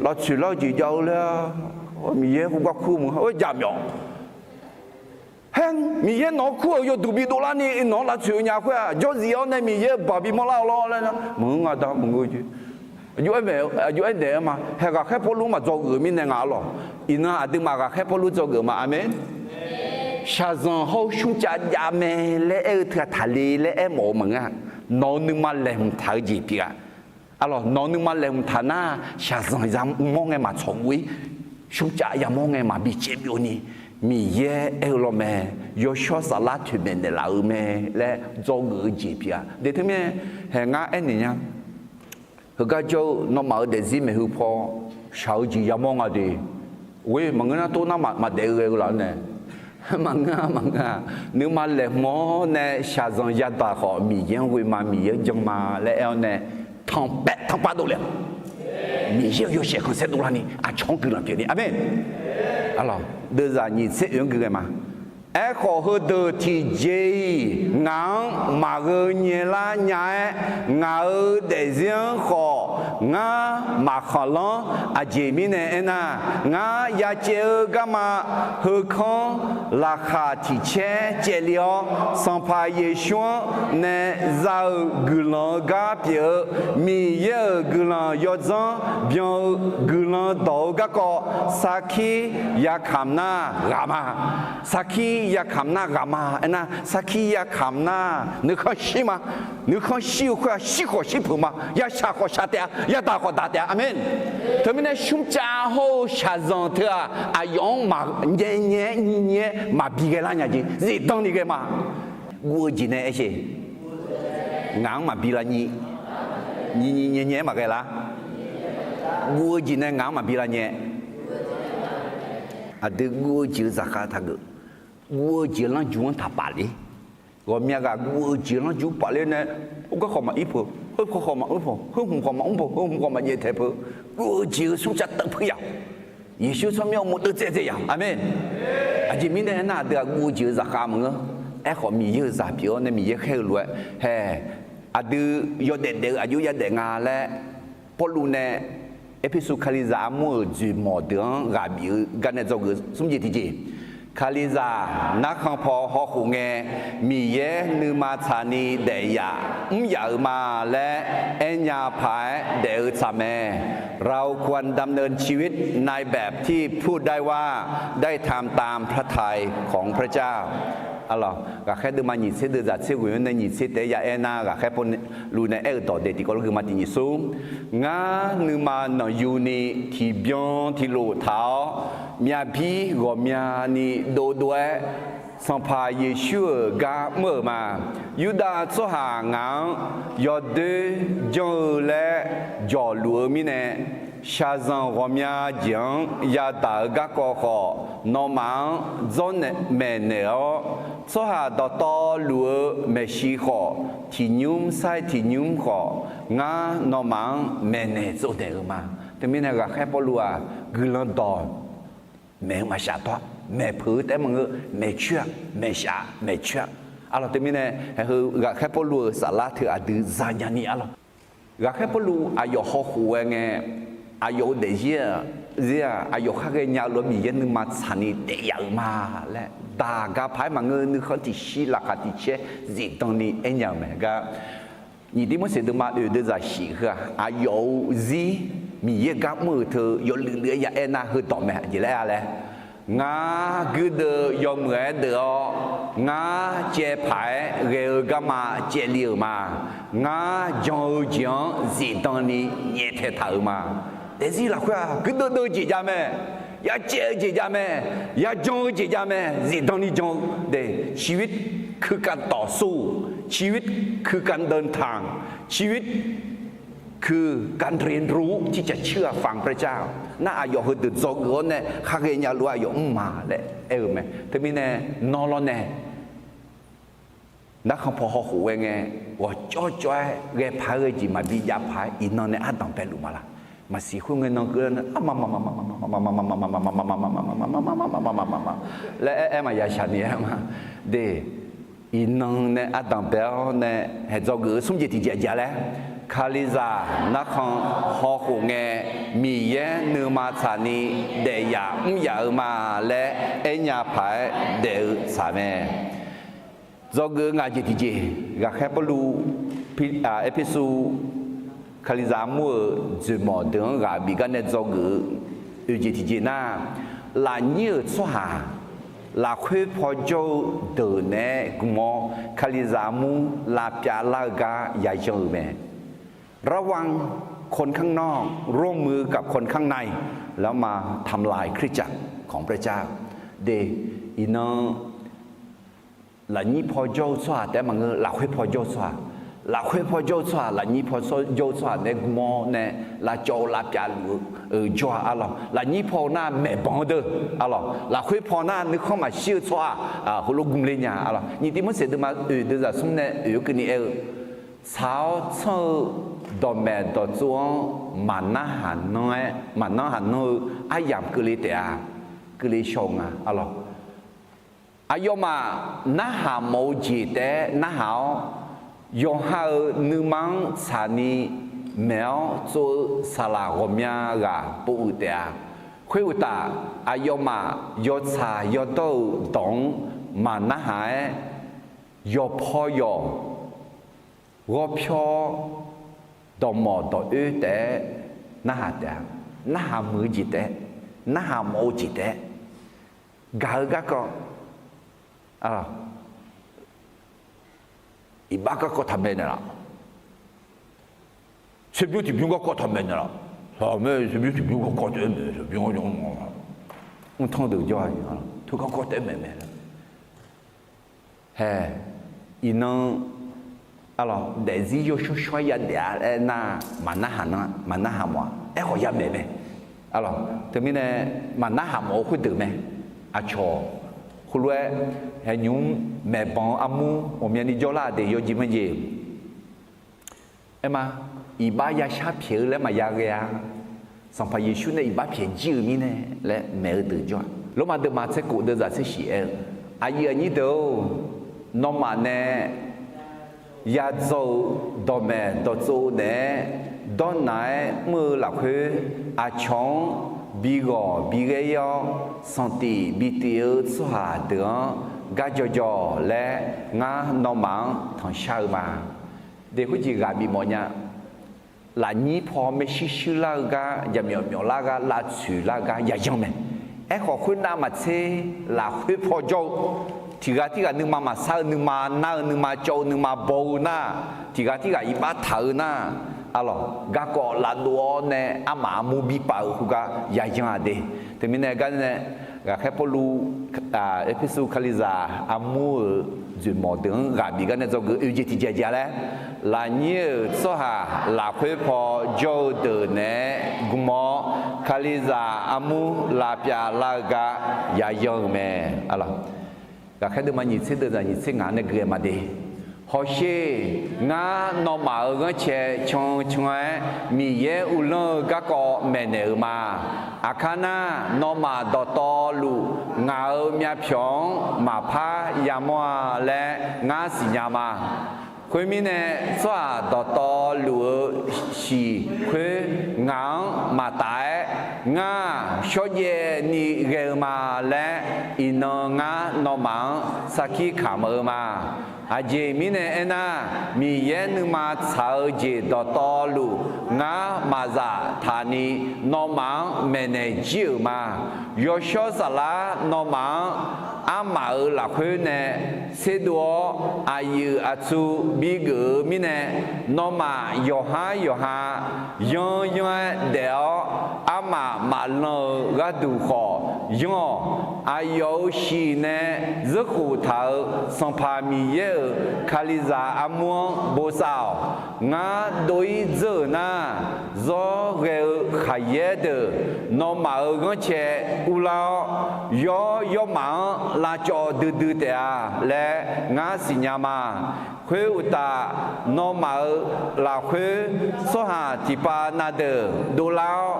Lavtsoeq lar-eu jeq jav-eu laer-a, Miqyaer khoergar kur meuq-a, or, jaqmyawf. Haer, Miqyaer nawq-anr kur-euq yawduq bidov larni nawq-anr lavtsoeq-eu nya khoer-aq, jawrzif-awr nae Miqyaer-euq baq bimawr lar-eu lawr laer nar, maqngeur nga da maqngeur jeq. Aqjox aer daef-eu ma. Haeq ghaqkhaer Pawrluv-anr maqdzawgeuf-eu mirnae nga arlawq. Iqnan aqduimaf ghaqkhaer Pawrluv dzawgeuf ma. Aqmeq. Shaqzanq hawr-eu shmrcav jav mae laer aer-eu teughaq taqle laer aermawf-eu maqngeur-a. Nawq-eu nuima laeqhmq taq-eu jeq pyeuf-a. Arlawq, nawq-eu nuima laeqhmq taq nar, shaqzanq yamawr ngae maqtsawq guv-ir, shmrcav yamawr ngae maqbi caev byovni, Miqyaer aer-eu lawr mae, yawshawr saflar toeqmaeq naeqlaf-eu mae laer dzawgeuf-eu jeq pyeuf-a. Daef teumirnae, haeq ngar aernaeq nya. Heugar jawr-eu nawmaf-euq daefzir maeqhu paw shaq-eu jeq yamawr nga de. Oe, maqngeur nar tov nar maqdaef-eu ghae-eu laf-anr nae, maqngeur-a maqngeur-a. Nuima laeqhmq-awr nae shaqzanq yadaq khawf Miqyaer-anr ghoe ma, Miqyaer-anr jan ma laer aer-awr nae, tanqpav tanqpav dovle-a. Miqyaer-euq yawshaef khanqsaer dovlarni aqcawq-anr guiqlanq pyeufni. Aqmeq. Arlawq, deuvzaq nyiq tser oe-anr gui ghae ma. Aerkhawf heudeuq tiqjeq-iq ngaq-anr maqgheu nyaelar nya-aer, ngaq-euq daefzir-anr khawf ngar maqkhanqlanr. Aqjeq mirnae aernar, ngar ya caev-eu garma heukanr laqkhaq tiq caer caevle-awr, Sanqpaq Yeqsur-anr nae za-euq guiqlanq-eu gar pyeuf-eu Miqyaer-euq guiqlanq yawdzanr byan-eu guiqlanq dawq-eu garkawv sarkir yakamq nar ghaq ma. Sarkir yakamq nar ghaq ma. Aernar, sarkir yakamq nar nuikhanr shir ma. Nuikhanr shir-eu khoer-aq, shir khawf shir peuq ma. Yashaq khawf shaq taef-a, yadaq khawf daq taef-a. Aqmeq. Teumirnae shmrcav hawr-eu shaqzanq teu-aq, aqyawf-anr maqnyae nyae-aer nyi nyi-aer maqbi ghae lar nya jeq zifdan ni ghae ma. Guv-eu jeq nae aer sher. Ngaq-anr maqbi lar nyi. Nyi nyi nyae nyae-aer maqghae lar. Guv-eu jeq nae ngaq-anr maqbi lar nyae. Aqdui guv-eu jeq-eu zaqkhav taqgeuf. Guv-eu jeq-eu lanrju-anr taqpaf ler. Ghawqmya ghaq guv-eu jeq-eu lanrju paf ler nae, khoergar khawf maqir peuq, khoergar khawf maqmr peuq, khoerhmq khawf maqmr peuq, khoerhmq khawf maqjaev taeq peuq. Guv-eu jeq-eu smrcav teuf pui yaq. Yeqsur tsawrmyanr-eu maqdeuv dzaev dzaev yaq. Aqmeq. Aqjeq mirnae aernar, aqdui-aq guv-eu jeq-eu zaqkhav maqngeur. Aerkhawf Miqyaer-euq zaq pyeuf-awr nae Miqyaer khaer-eu lof-aer hae, aqdui yawdaef daef-eu aqjox yadaef nga laer Pawrluv nae Erpersu Kalizaq armur-euq dzoeqmawq deuq-anr ghaq bif-eu gar nae dzawgeuf smr jeq tiqjeq. Kalizaq narkhan paw hawkhof ngae, Miqyaer nuima tsaqni daef yaf mr yaf-euq ma laer aernya paq-aer daef-eu tsaq mae. เราควรดำเนินชีวิตในแบบที่พูดได้ว่า ได้ทำตามพระทัยของพระเจ้า Arlawq, ghaqkhaer deuvma nyiq tser deuv zaq tser ghoeq-anr nae nyiq tser taef-aer ya aer nar, ghaqkhaer Pawrluv nae aer-euq dawq daef tiqkawv lof gui ma tiq nyiq smr. Ngar nuima nanqyuni tiqbyan tiqlof taq-awr, myavbir ghawqmyani dovdov-aer, Sanqpaq Yeqsur-euq gar mr-euq ma. Yurdav tsawrhaq ngaq-anr yawdoer janr-eu laer jawqluf-eu mirnae, shaqzanq ghawqmya jeq-anr yadaq-eu garkawv khawf, nawmaf-anr dzawrnaeq maeqnaeq-awr, tsawrhaq dawqtawvluf-eu maeqshi khawf, tiqnymr sair tiqnymr khawf, ngar nawmaf-anr maeqnaeq tsovnaeq-euq ma. Teumirnae ghaqkhaer Pawrluv-aq, guiqlanq dawq maeq-eu maqshaf tawr-a, maeqpeuq-eu taef-aer maqngeur, maeqcoer-a, maeqshaf-a, maeqcoer-a. Arlawq, teumirnae haeq heu ghaqkhaer Pawrluv-euq saflar teu aqdui zanya ni arlawq. Ghaqkhaer Pawrluv aqyawf hawkhof-aer ngae, aqyawf-euq daefzir-aq, zir-aq, aqyawf khar ghaenya-eu lof-aer Miqyaer nuima tsaqni daef yaf-euq ma laer daq gar paq-aer maqngeur, nuikhanr tiqshir laqkhaq tiqcaer zifdan ni aernya-euq mae gar. Nyiq Tirmorseq deuvma oeq deuv zaq shif heu-aq, aqyawf-euq zir Miqyaer gar mr-euq teu yawluiv luiv-aer ya aer nar heudawq mae. Aqjeq laer aer-a laer, ngar guirdeuv yawmuiq-aer deuv-awr, ngar caev paq-aer ghae-eu garma caevli-euq ma. Ngar jan-eu jeq-anr zifdan ni nyaeftaeq taq-euq ma. Daefzir lafkhoer-aq, guirdeuv deuv-eu jeq jav mae. Yacaev-eu jeq jav mae. Yajan-eu jeq jav mae. Zifdan ni jan-eu de. ชีวิตคือการต่อสู้ ชีวิตคือการเดินทาง ชีวิต คือการเรียนรู้ที่จะเชื่อฟังพระเจ้า nar, aqyawf heudeuq dzawgeuf-awr nae khar ghaenya lof-aer aqyawf mr ma laer aer-eu mae. Teumirnae nawr lawrnae narkhan paw hawkhof ghae ngae, ghawqcawv cawv-aer ghae paq-aer ghae jeq maqbi jav paq-aer iqnan nae ardanq baeluf ma laq? Maqsiq khoerngae nan keuvlar nae laer aer aer maqya shaq ni-aer ma. De, iqnan nae ardanq bae-awr nae haeq dzawgeuf-eu smr jeq tiqjeq aqjeq laer, Kalizaq narkhan hawkhof ngae, Miqyaer nuima tsaqni daef yaf mr yaf-eu ma laer aernya paq-aer daef-eu tsaq mae. Dzawgeuf-eu ngaq jeq tiqjeq, ghaqkhaer Pawrluv Erpersu Kalizaq armur-euq dzoeqmawf deuq-anr ghaq bif gar nae dzawgeuf-eu oeq jeq tiqjeq nar, lafnyir-euq tsawrhaq lafkhoer paw jawr-eu deuq naeq-aer gm-awr, Kalizaq armur lavpyav lar-eu gar yayan-euq mae. ระวังคนข้างนอก ร่วมมือกับคนข้างใน แล้วมาทำลายคริสตจักรของพระเจ้า De, iqnan lafnyir paw jawr-eu tsawrhaq taef-aer maqngeur, lafkhoer paw jawr-eu tsawrhaq, lafkhoer paw jawr-eu tsawrhaq, lafnyir paw jawr-eu tsawrhaq naeq-aer gm-awr nae lavcawv-eu lavpyav luf-eu jawr-a arlawq. Lafnyir paw nar maeqbanq-eu deuq arlawq, lafkhoer paw nar nuikhanr maqshir-eu tsawrhaq heulof gmler nya arlawq. Nyiq Tivmorseq deuvma oeq deuvzaq smr nae oeq-eu keuvni aer-eu, tsaq-awr tsanr-eu dawqmaeq dawqtsov-anr maqnarhaq nanr-aer maqnarhaq nanr-eu aryamq keuvle taef-a, keuvle shaw-eu nga arlawq. Aqyawfmaf narhaq mawf-eu jeq taef-aer narhaq-awr, yawqha-euq nuima-anr tsaqni maeq-awr tsov-eu saqlaq ghawqmya ghaq pov-euq taef-a. Khoeruqtaf, aqyawfmaf yawtsaq yawdawr-euq dawq-anr maqnarhaq-aer, yawqpaw yawq ghawrpyawr-awr, dawqmawf dawqoer taef-aer narhaq taef-a. Narhaq muiq-eu jeq taef-aer, narhaq mawf-eu jeq taef-aer gaq-eu garkawv, iqbax garkawv taqmaeq naeqlaf, tserbymr tiqbymr garkawv taqmaeq naeqlaf. Taqmaeq tserbymr tiqbymr garkawv taef-aer maeq, tserbymr-anr mrtanr deuq jawr-a, teu garkawv taef-aer maeq mae. Hae, iqnan arlawq, daefzir yawshawr shawr-aer yadaef-a laer nar, maqnarhaq nanr, maqnarhaq mawf-a. Aerkhawf yamaeq mae. Arlawq, teumirnae maqnarhaq mawf-eu khoerdeuq mae. Aqcawq heulof-aer haeqnymr maeqbanq-eu armur ghawqmyani jawrlar-aq de yawjeq majeq. Aerma, iqbax yashar pyaeq-eu laer maqya ghae-a. Sanqpaq Yeqsur nae iqbax pyaeq jir-euq mirnae laer maeq-eu deuq jawr-a. Lormav deuvma tser kof deuvzaq tser shif aer-eu, aqyuif aqnyir deuq-or, nawmaf nae yadzaw-eu dawqmaeq dawqtsov naeq-aer dawrnaq-aer mr-eu lafkhoer, aqcawq-anr bi ghawq bi ghaer-ir-awr, sanqtif bi tif-eu tsawrhaq deuq-anr gar jawqjawq laer ngar nawmaf-anr tanqshar-eu ma. De, khoerjeq ghaq bif mawf nya. Lafnyir paw maershuir shuir lar-eu gar, jaqmyawf myawf lar gar, lavtsoeq lar-eu gar yayan mae. Aerkhawf, khoernav maqtser lafkhoer paw jawr-eu, tiq ghaq tirghaq nuima maqsar-eu, nuima nar-eu, nuima cawv-eu, nuima baw-eu nar, tiq ghaq tirghaq iqbax taq-eu nar, arlawq, garkawv lavdov-awr nae armaf armur bi paf-eu khoergar yayan-aq de. Teumirnae gar nae, ghaqkhaer Pawrluv Erpersu Kalizaq armur-euq dzoeqmawf deuq-anr ghaq bif gar nae dzawgeuf oe jeq tiqjeq aqjeq-a laer, lafnyir-euq tsawrhaq lafkhoer paw jawr-eu deuq naeq-aer gm-awr, Kalizaq armur lavpyav lar-eu gar yayan-euq mae. Ghaqkhaer deuvma nyiq tser deuvzaq nyiq tser ngaq-anr nae gui-aer ma de. Hawsher, ngar nawmaf-euq ghanrcae can can-aer Miqyaer uvlanr-eu garkawv maeqnaeq-euq ma. Aqkar nar, nawmaf dawqtawvluf ngaq-euq myavpyawq-anr maqpar yamawr-a laer ngar siqnya ma. Khoermirnae, tsawrhaq dawqtawvluf-eu shiq khoer ngaq-anr maqtaf-aer, ngar-aq, shawrjaev ni ghae-eu ma laer, iqnan ngar nawmaf-anr sarkir kamq-eu ma. Aqjeq mirnae aernar, Miqyaer nuima tsaq-eu jeq dawqtawvluf, ngar maqzaf taqni nawmaf-anr maeqnaeq jir-euq ma. Yawshawr saflar nawmaf-anr armaf-euq lafkhoer nae tserdov-awr, aqyuif aqtsu bigeuf-eu mirnae, nawmaf yawqhar yawqha yanr yanr-aer daef-awr, armaf maqlan-eu gharduq khawf, Yanr-awq. Aqyawf-euq shiq nae zeurkhof taq-euq Sanqpaq Miqyaer-euq Kalizaq armur-anr bosav-awq. Ngar dov-ir dzeur-euq nar, zawr ghae-eu khaqyaer deuq nawmaf-euq ghanrcae urlar-awr, yawr yawrmaf-anr lavcawv duidui taef-a laer ngar siqnya ma. Khoeruqtaf, nawmaf-euq lafkhoer tsawrhaq tiqpav na deuq dovlar-awr,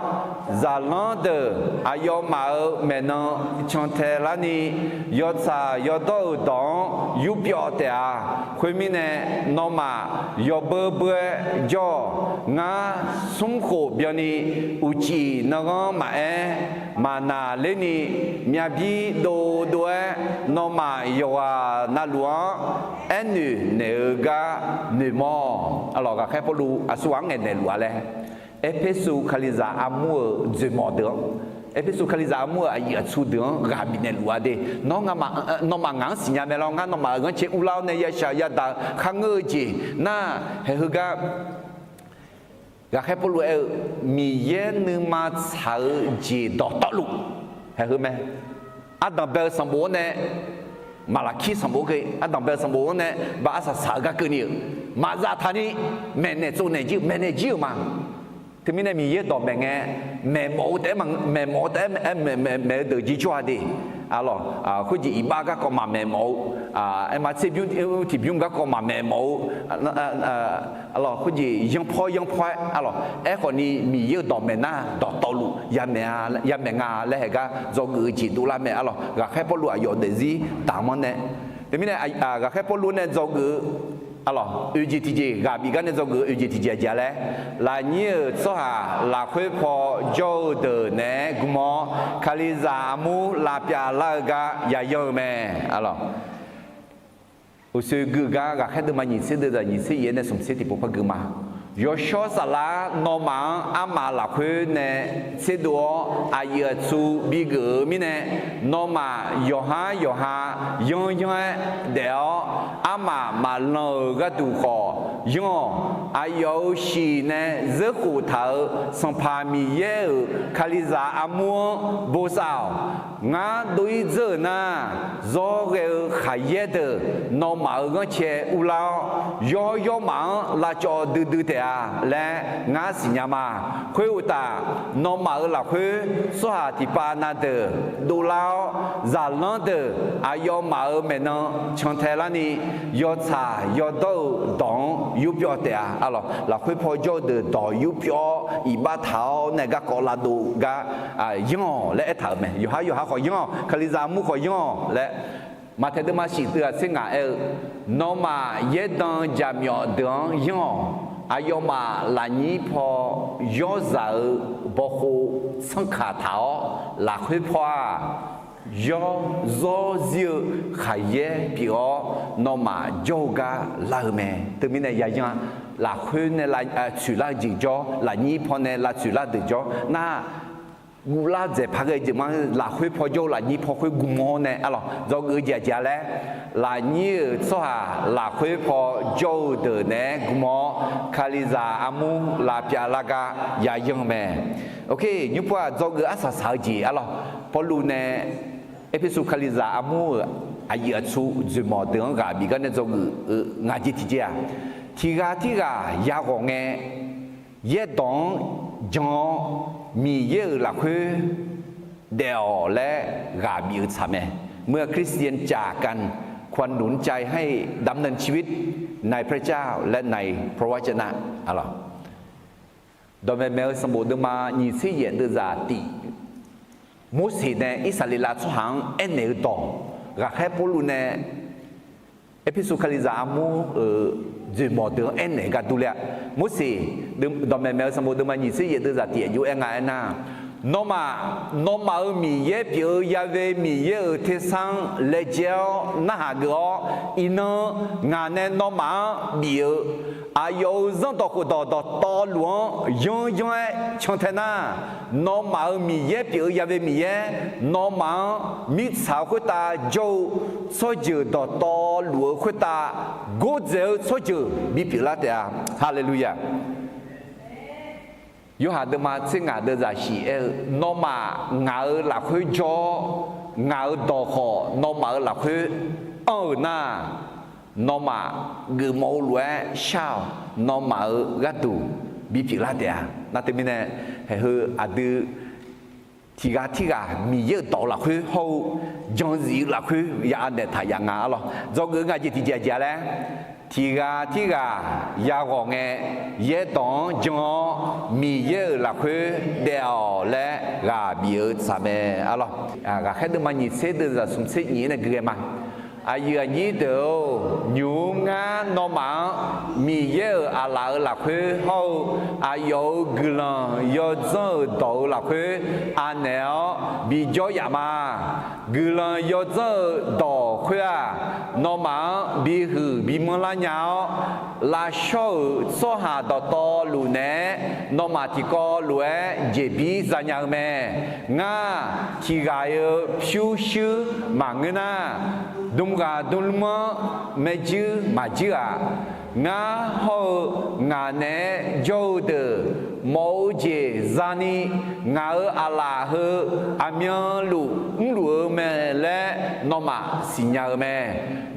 zaqlanr deuq aqyawfmaf-euq maeqnan cantae larni, yawtsaq yawdawr-euq dawq-anr yurpyawv taef-a. Khoermirnae, nawmaf yawbeur beur-aer jawr-awq. Ngar smrkhof byanni uqcif nanghanr maqaer, maqnaqlerni, myav bir dovdov-aer nawmaf yawqghaq navluf-anr aernoeq naeq-eu gar noeqmawr-awq. Aqlawq, ghaqkhaer Pawrluv aqsurghaq-anr ngaeqnaeq luf-a laer, Erpersu Kalizaq armur-euq dzoeqmawq deuq-anr, Erpersu Kalizaq armur-euq aqyuif aqtsu deuq-anr ghaq bifnaeq luf-a de. Nawr, nawmaf ngaq-anr siqnya mae lawr. Ngar nawmaf-euq ghanrcae urlar-awr nae yashaq yadaq-eu kharngeur-eu jeq nar, haeq heugar ghaqkhaer Pawrluv aer-eu, Miqyaer nuima tsaq-eu jeq dawqtawvluf, haeq heu mae. Ardanq bae-eu sanqbof-anr nae, Maqlaqkir sanqbof-anr ghae, ardanq bae-eu sanqbof-anr nae ba arsaq saq-eu gar keuvni-euq, maqzaf taqni maeqnaeq tsovnaeq jir, maeqnaeq jir-euq ma. Teumirnae Miqyaer dawqmaeq ngae, maeqmawf-eu taef-aer, maeqmawf-eu taef-aer maeqmaeq-eu deuq jir jawr-a de. Aqlawq, khoerjeq iqbax garkawv maqmaeq mawf-eu, aerma tserbymr tiqbymr garkawv maqmaeq mawf-eu, aqlawq, khoerjeq yanrpawr yanrpawr-aer, aqlawq, aerkhawfni Miqyaer-euq dawqmaeq nar dawqtawvluf yamaeq nga laer haeq gar dzawgeuf-eu jeq dovlar mae. Aqlawq, ghaqkhaer Pawrluv aqyawf daefzir daq-anr nae, teumirnae ghaqkhaer Pawrluv nae dzawgeuf-eu, aqlawq, oeq jeq tiqjeq, ghaq bif gar nae dzawgeuf-eu oeq jeq tiqjeq aqjeq-a laer, lafnyir-euq tsawrhaq lafkhoer paw jawr-eu deuq naeq-aer gmr-awr, Kalizaq armur lavpyav lar-eu gar yayanr-eu mae. Aqlawq, uqsoeq gui gar ghaqkhaer deuvma nyiq tser deuvzaq nyiq tser yaef nae smq tser tiqpov par gui ma. Yawshawr saflar nawmaf-anr armaf lafkhoer nae tserdov-awr aqyuif aqtsu bigeuf-eu mirnae, nawmaf yawqhar yawqha yanr yanr-aer daef-awr, armaf maqlan-euq gharduq khawf yanr-awq. Aqyawf-euq shiq nae zeurkhof taq-euq Sanqpaq Miqyaer-euq Kalizaq armur-anr bosav-awq. Ngar dov-ir dzeur-euq nar, zawr ghae-eu khaqyaer deuq nawmaf-euq ghanrcae urlar-awr, yawr yawrmaf-anr lavcawv duidui taef-a laer ngar siqnya ma. Khoeruqtaf, nawmaf-euq lafkhoer tsawrhaq tiqpav na deuq dovlar-awr, zaqlanr deuq aqyawfmaf-euq maeqnan cantae larni, yawtsaq yawdawr-eu dawq-anr yurpyawv taef-a. Aqlawq, lafkhoer paw jawr-eu deuq dawq yurpyawv-awr iqbax taq-awr nae garkawv lavdov gar yanr-awq laer aertaq-euq mae. Yawqhar yawqha khawf yanr-awq, Kalizaq armur khawf yanr-awq laer, Maqtaeq deuvma shif deuvzaq tser ngaq aer-eu, nawmaf yaerdan jaqmyawf deuq-anr yanr-awq. Aqyawfmaf lafnyir paw yawrzaq-eu bawkhov tsanrkaq taq-awr, lafkhoer paw-aq, yawr zawr zir-eu khaqyaer pyeuf-awr, nawmaf jawr-eu gar lar-eu mae. Teumirnae yayanr-a, lafkhoer nae tsoeqlar-eu jeq jawr, lafnyir paw nae lavtsoeqlar deuq jawr nar, guvlar dzaeq paq ghae jeq ma. Lafkhoer paw jawr-eu lafnyir paw khoer gmr-awr nae, aqlawq, dzawgeuf-eu jeq aqjeq-a laer, lafnyir-euq tsawrhaq lafkhoer paw jawr-eu deuq naeq-aer gmr-awr, Kalizaq armur lavpyav lar gar yayanr-eu mae. Oke, nymr pov-aq, dzawgeuf arsaq saq-eu jeq, aqlawq, Pawrluv nae Erpersu Kalizaq armur-euq aqyuif aqtsu dzoeqmawq deuq-anr ghaq bif gar nae dzawgeuf-eu ngaq jeq tiqjeq-aq, tiqghaq tirghaq yaghawq ngae, yaerdawq-anr jan-awr Miqyaer-euq lafkhoer daef-awq laer ghaq bif-eu tsaq mae. เมื่อคริสเตียนจากกัน ควรหนุนใจให้ดำเนินชีวิตในพระเจ้าและในพระวจนะ aqlawq. Dawqmaeq maeq-eu sanqbof deuvma nyiq tser yaef deuvzaq tiq, Morseq nae Irsaqleqlav tsawrhaq-anr aernaeq-eu dawq, ghaqkhaer Pawrluv nae Erpersu Kalizaq armur-euq dzoeqmawq deuq-anr aernaeq gar durler-a. Morseq, dawqmaeq maeq-eu sanqbof deuvma nyiq tser yaef deuvzaq tiq aqjox aer nga aernar, nawmaf, nawmaf-euq Miqyaer pyeuf-eu Ya'we Miqyaer-euq tersar-anr laejae-awr narhaq geuf-awr, iqnan ngaq nae nawmaf-anr bif-eu aqyawf-euq zanrdawq khofdawq dawqtawvluf -anr yanr yanr-aer cantae nar, nawmaf-euq Miqyaer pyeuf-eu Ya'we Miqyaer, nawmaf-anr mirtsaq-eu khoertav jawr-eu tsawrjeuq dawqtawvluf-eu khoertav gordzaeq-eu tsawrjeuq bipyeuf lar taef-a. Haleluya! Yorhaq deuvma tser ngaq deuvzaq shif aer-eu, nawmaf ngaq-euq lafkhoer jawr-awr, ngaq-euq dawq khawf nawmaf-euq lafkhoer anr-euq nar, nawmaf geufmawf-eu lof-aer shar-awq. Nawmaf-euq gharduq bipyeuf lar taef-a. Nar teumirnae, haeq heu aqdui tiqghaq tirghaq Miqyaer-euq dawq-eu lafkhoer hawr-eu jan zif-eu lafkhoer ya anaeq taq yaf nga arlawr. Dzawgeuf-eu nga jeq tiqjeq aqjeq-a laer, tiqghaq tirghaq yaghawq ngae, yaerdawq-anr jan-awr Miqyaer-euq lafkhoer daef-awq laer ghaq bif-eu tsaq mae arlawr. Ghaqkhaer deuvma nyiq tser deuvzaq smq tser nyif nae gui ghae ma. Aqyuif aqnyir deuq-or, nymq-mr ngar nawmaf-anr Miqyaer-euq aqlaf-euq lafkhoer hawr-eu aqyawf-euq guiqlanq yawdzanr-euq dawq-eu lafkhoer anaeq-awr bijawr yaf ma. Guiqlanq yawdzanr-eu dawq khoer-aq, nawmaf-anr bihuiq bimanr lar nya-awr, lavshawr-euq tsawrhaq dawqtawvluf naeq-aer nawmaf tiqkawv lof-aer jeqbir zanya-eu mae. Ngar tiqghaq-euq pyurshuir maqngeur nar, dmghaq dmlmr-anr maerjuir maqjuir-aq. Ngar hawr-eu ngaq naeq-aer jawr-eu deuq mawf-eu jeq zani, ngaq-euq aqlaf heu aqmyanluf mrluf-eu mae laer nawmaf siqnya-eu mae.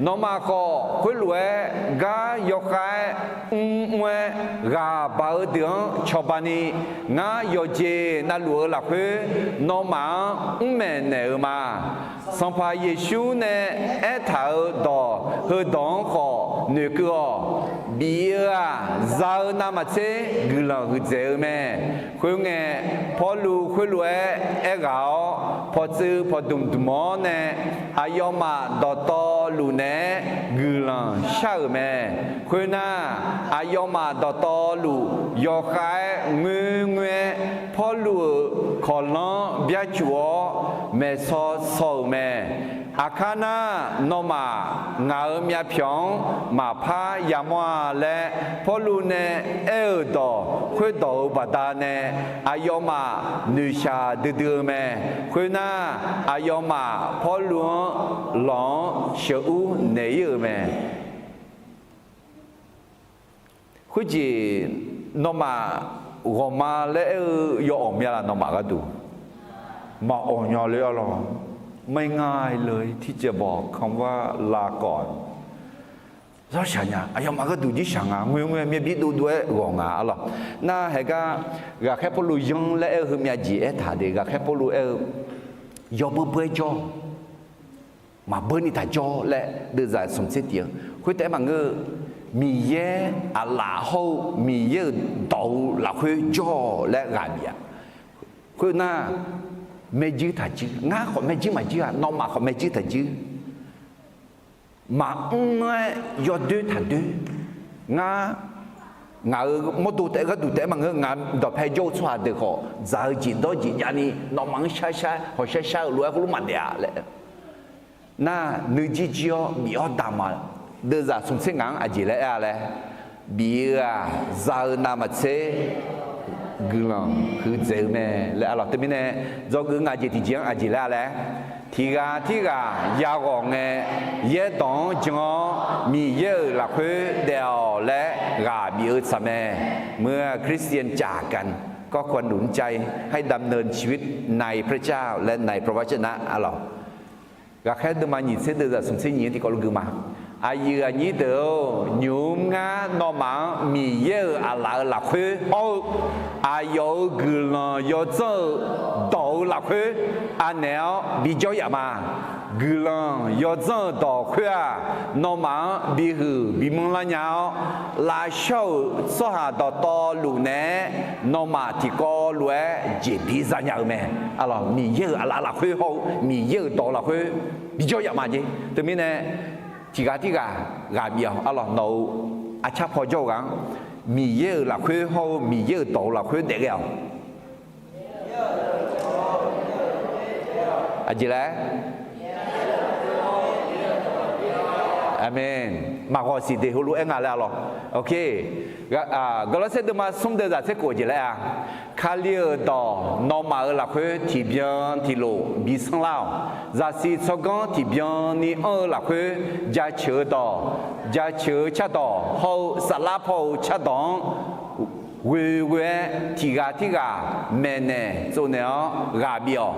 Nawmaf khawf khoerlof-aer gar yawkhav-aer mrmr-aer ghaq baq-eu deuq-anr cawba ni, ngar yawqjeq navluf-eu lafkhoer nawmaf-anr mrmaeq naeq-eu ma. Sanqpaq Yeqsur nae aertaq-euq dawq heudawq-anr khawf noeqkeuv-awq. Bif-eu-aq, za-eu navmaqtser guiqlanq huiqdzaeq-eu mae. Khoerngae, Pawrluv khoerlof-aer aerghaq-awr, pawtsuiv pawqdmq dmq-awr nae, aqyawfmaf dawqtawvluf naeq-aer guiqlanq shar-euq mae. Khoernar, aqyawfmaf dawqtawvluf yawkhav-aer ngoerngoer-aer, Pawrluv-euq kawqlanr byacuf-awr maeqsaw saw-euq mae. Aqkar nar, nawmaf ngaq-euq myavpyawq-anr maqpar yamawr-a laer Pawrluv nae aer-euq dawq khoerdawq-euq baqdanae, aqyawfmaf noeqshaq duidui-eu mae. Khoernar, aqyawfmaf Pawrluv-anr lawq-anr sheuqur naeq-ir-euq mae. Khoerjeq nawmaf ghawqma laer aer-eu yawawq mya laf nawmaf gharduq maqawq nya le arlawr. ไม่ง่ายเลยที่จะบอกคำว่าลาก่อน zawrshaq nya. Aqyawfmaf gharduq jirshaq nga, ngoerngoer myavbir dovdov-aer ghawq nga arlawr. Nar haeqgar, ghaqkhaer Pawrluv yanr laer aer-eu heumyav jeq aertaq de. Ghaqkhaer Pawrluv aer-eu, yawbeur beur-aer jawr, maqbeur ni taq jawr laer deuvzaq smq tser tiq-eu. Khoertaef-aer maqngeur-eu, Miqyaer aqlaf hawr-eu Miqyaer-euq dawq-eu lafkhoer jawr-awq laer ghaq bif-a. Khoernar, maerjuir taqjuir. Ngar khawf maerjuir maqjuir-aq, nawmaf khawf maerjuir taqjuir. Maqmr-aer yawdoer taqdoer. Ngar, ngaq-euq mawrdo taef-aer gharduq taef-aer maqngeur, ngaq dawqpae jawr-eu tsawrhaq deuq khawf dzaq-eu jeq dawr jeq javni nawmaf-anr shar shar hawq shar shar-eu lof-aer khoerlof maqdaef-a laer. Nar nuijir jir-awr bif-awr damq-aq, deuvzaq smq tser ngaq-anr aqjeq laer aer-a laer, bif-eu-aq, za-eu navmaqtser guiqlanq huiqdzaeq-eu mae laer arlawr. Teumirnae, dzawgeuf nga jeq tiqjeq-anr aqjeq laer-a laer, tiqghaq tirghaq yaghawq ngae, yaerdawq-anr jan-awr Miqyaer-euq lafkhoer daef-awq laer ghaq bif-eu tsaq mae. เมื่อคริสเตียนจากกัน ก็ควรหนุนใจให้ดำเนินชีวิตในพระเจ้าและในพระวจนะ arlawr. Ghaqkhaer deuvma nyiq tser deuvzaq smq tser nyiq-anr tiqkawv lof gui ma. Aqyuif aqnyir deuq-or, nymq-mr ngar nawmaf-anr Miqyaer-euq aqlaf-euq lafkhoer hawr-eu aqyawf-euq guiqlanq yawdzanr-eu dawq-eu lafkhoer anaeq-awr bijawr yaf ma. Guiqlanq yawdzanr-eu dawq khoer-aq, nawmaf-anr bihuiq bimanr lar nya-awr, lavshawr-euq tsawrhaq dawqtawvluf naeq-aer nawmaf tiqkawv lof-aer jeqbir zanya-eu mae. Arlawr, Miqyaer-euq aqlaf lafkhoer hawr-eu Miqyaer-euq dawq lafkhoer bijawr yaf ma jeq. Teumirnae, tiqghaq tirghaq ghaq bif-awq. Arlawr, nawq-euq arcar paw jawr-eu ghaq-anr Miqyaer-euq lafkhoer hawr-eu Miqyaer-euq dawq-eu lafkhoer daef ghae-awq. Aqjeq laer? Aqmeq. Maqghawq siq de heulof-aer nga laer arlawr. Gawrlawrsaer deuvma smr deuvzaq tser khof jeq laer-a. Kali-euq dawq nawmaf-euq lafkhoer tiqbyan tiqlof bi sanrlar-awq. Zaqsiq tsawrganr tiqbyan ni anr-eu lafkhoer jaceuq-eu dawq, jaceuq-eu cardawq hawr-eu saflar paw-eu cardawq-anr ghoeghoe-aer tiqghaq tirghaq maeqnaeq tsovnaeq-awr ghaq bif-awq.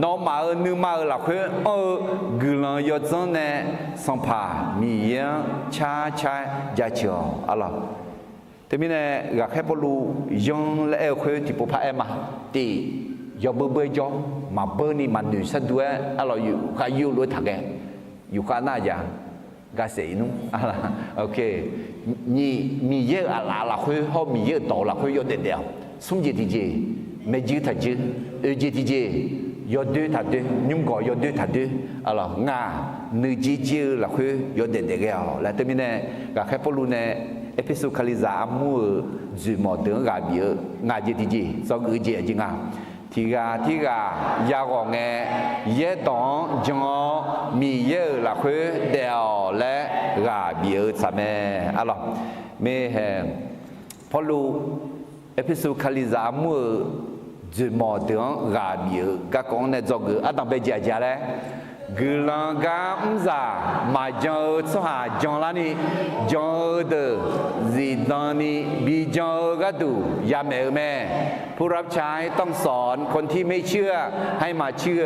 Nawmaf-euq nuima-euq lafkhoer anr-eu guiqlanq yawdzanr nae Sanqpaq Miqyaer-anr carcar-aer jaceuq-awq. Arlawq, teumirnae ghaqkhaer Pawrluv yanr laer aer-eu khoer tiqpov par aer ma. Tif, yawbeur beur-aer jawr, maqbeur ni maqnoeq shardur-aer arlawq, yufkhav yur lof-aer taqghae. Yufkhav nar-aq jav, gasaef-ir nmr. Nyiq, Miqyaer-euq aqlaf lafkhoer hawr Miqyaer-euq dawq lafkhoer yawdaef daef-awq. Smr jeq tiqjeq, maeqjuir taqjuir. Oeq jeq tiqjeq, yawdoer taqdoer, nymrgawq yawdoer taqdoer. Arlawq, ngaq, nuijeq jeq-eu lafkhoer yawdaef daef ghae-awq laer teumirnae, ghaqkhaer Pawrluv nae Erpersu Kalizaq armur-euq dzoeqmawq deuq-anr ghaq bif-eu ngaq jeq tiqjeq, dzawgeuf-eu jeq aqjeq nga. Tiqghaq tirghaq yaghawq ngae, yaerdawq-anr jan-awr Miqyaer-euq lafkhoer daef-awq laer ghaq bif-eu tsaq mae. Arlawq, mirhae Pawrluv Erpersu Kalizaq armur-euq dzoeqmawq deuq-anr ghaq bif-euq garkawv-anr nae dzawgeuf ardanq bae jeq aqjeq laer, guiqlanq gar mrzaq maqjan-eu tsawrhaq janlarni, jan-eu deuq zifdan ni bi jan-eu gharduq yamaeq-eu mae. ผู้รับใช้ต้องสอนคนที่ไม่เชื่อ ให้มาเชื่อ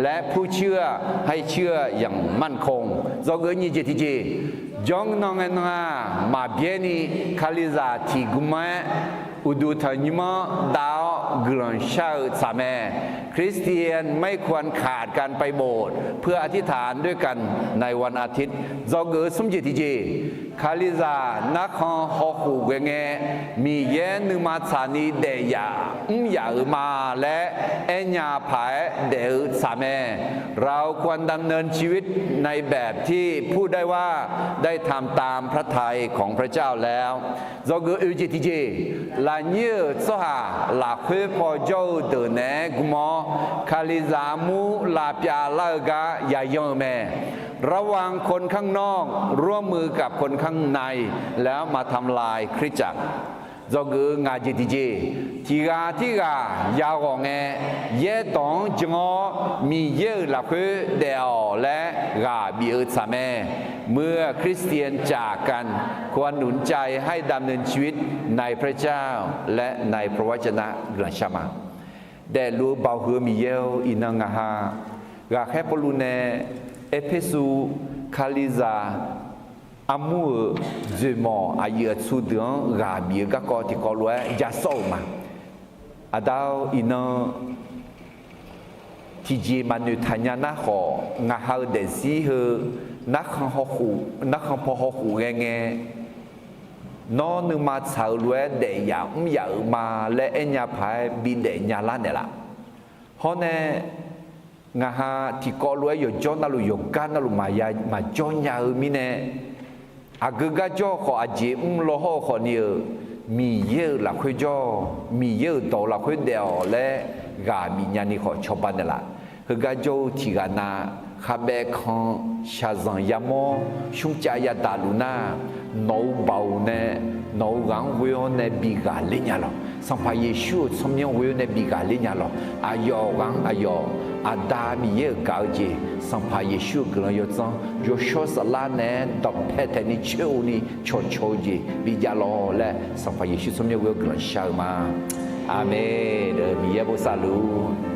และผู้เชื่อ ให้เชื่ออย่างมั่นคง Dzawgeuf nyiq jeq tiqjeq, janr nan ngae nan-aq maqbyaer ni Kalizaq tiqgmr-aer uqduq tanqnymr-anr dav-awr guiqlanq shar-eu tsaq mae. คริสเตียนไม่ควรขาดการไปโบสถ์ เพื่ออธิษฐานด้วยกันในวันอาทิตย์ Dzawgeuf smr jeq tiqjeq, Kalizaq narkhan hawkhof ghae ngae, Miqyaer nuima tsaqni daefyaf mr yaf-euq ma laer aernya paq-aer daef-eu tsaq mae. เราควรดำเนินชีวิตในแบบที่พูดได้ว่าได้ทำตามพระทัยของพระเจ้าแล้ว Dzawgeuf oeq jeq tiqjeq, lafnyir-euq tsawrhaq lafkhoer paw jawr-eu deuq naeq-aer gm-awr, Kalizaq armur lavpyav lar-eu gar yayan-eu mae. ระวังคนข้างนอกร่วมมือกับคนข้างใน แล้วมาทำลายคริสตจักร Dzawgeuf-eu ngaq jeq tiqjeq, tiqghaq tirghaq yaghawq ngae, yaerdawq-anr jan-awr Miqyaer-euq lafkhoer daef-awq laer ghaq bif-eu tsaq mae. เมื่อคริสเตียนจากกัน ควรหนุนใจให้ดำเนินชีวิตในพระเจ้าและในพระวจนะ Guiqlanq shar ma. Daefluf-eu baoq huiq-eu Miqyaer-or, iqnan ngaq ha ghaqkhaer Pawrluv nae Erpersu Kalizaq armur-euq dzoeqmawq aqyuif aqtsu deuq-anr ghaq bif-eu garkawv tiqkawv lof-aer ja sawr-euq ma. Aqda-or, iqnan tiqjeq maqnoeq taqnya nar khawf, ngaq ha-eu daefzir heu narkhan paw hawkhof ghae ngae, nawr nuima tsaq-euq lof-aer daefyaf mr yaf-euq ma laer aernya paq-aer bidaef nya lar naeqlaf. Hawr nae, ngaq ha tiqkawv lof-aer yawqjawr navluf yawqgar navluf maqya maqjawr nya-eu mirnae, aqgeu gar jawr-eu khawf, aqjeq mr law hawr-eu khawfni-euq, Miqyaer-euq lafkhoer jawr-awq, Miqyaer-euq dawq lafkhoer daef-awq laer ghaq bif nyani khawf cawba naeqlaf. Heugar jawr-eu tiqghaq nav khabaev kan shaqzanq yamawr shmrcav yadaq luf nar, nawq-euq baoq nae nawq-euq ghaq-anr ghoe-awr nae bi ghaqler nya lawq. Sanqpaq Yeqsur-euq tsawrmyanr ghoe-awr nae bi ghaqler nya lawq. Aqyawf ghaq-anr aqyawf, Aqda Miqyaer-euq gaq-eu jeq, Sanqpaq Yeqsur-euq guiqlanq yawdzanr, yawshawr saflar naeq-aer dawqpae taeqni coer-eu ni cawqcawq-eu jeq bijav lawq laer, Sanqpaq Yeqsur tsawrmyanr ghoe-awr guiqlanq shar-eu ma. Aqmeq. Miqyaer bosav luf.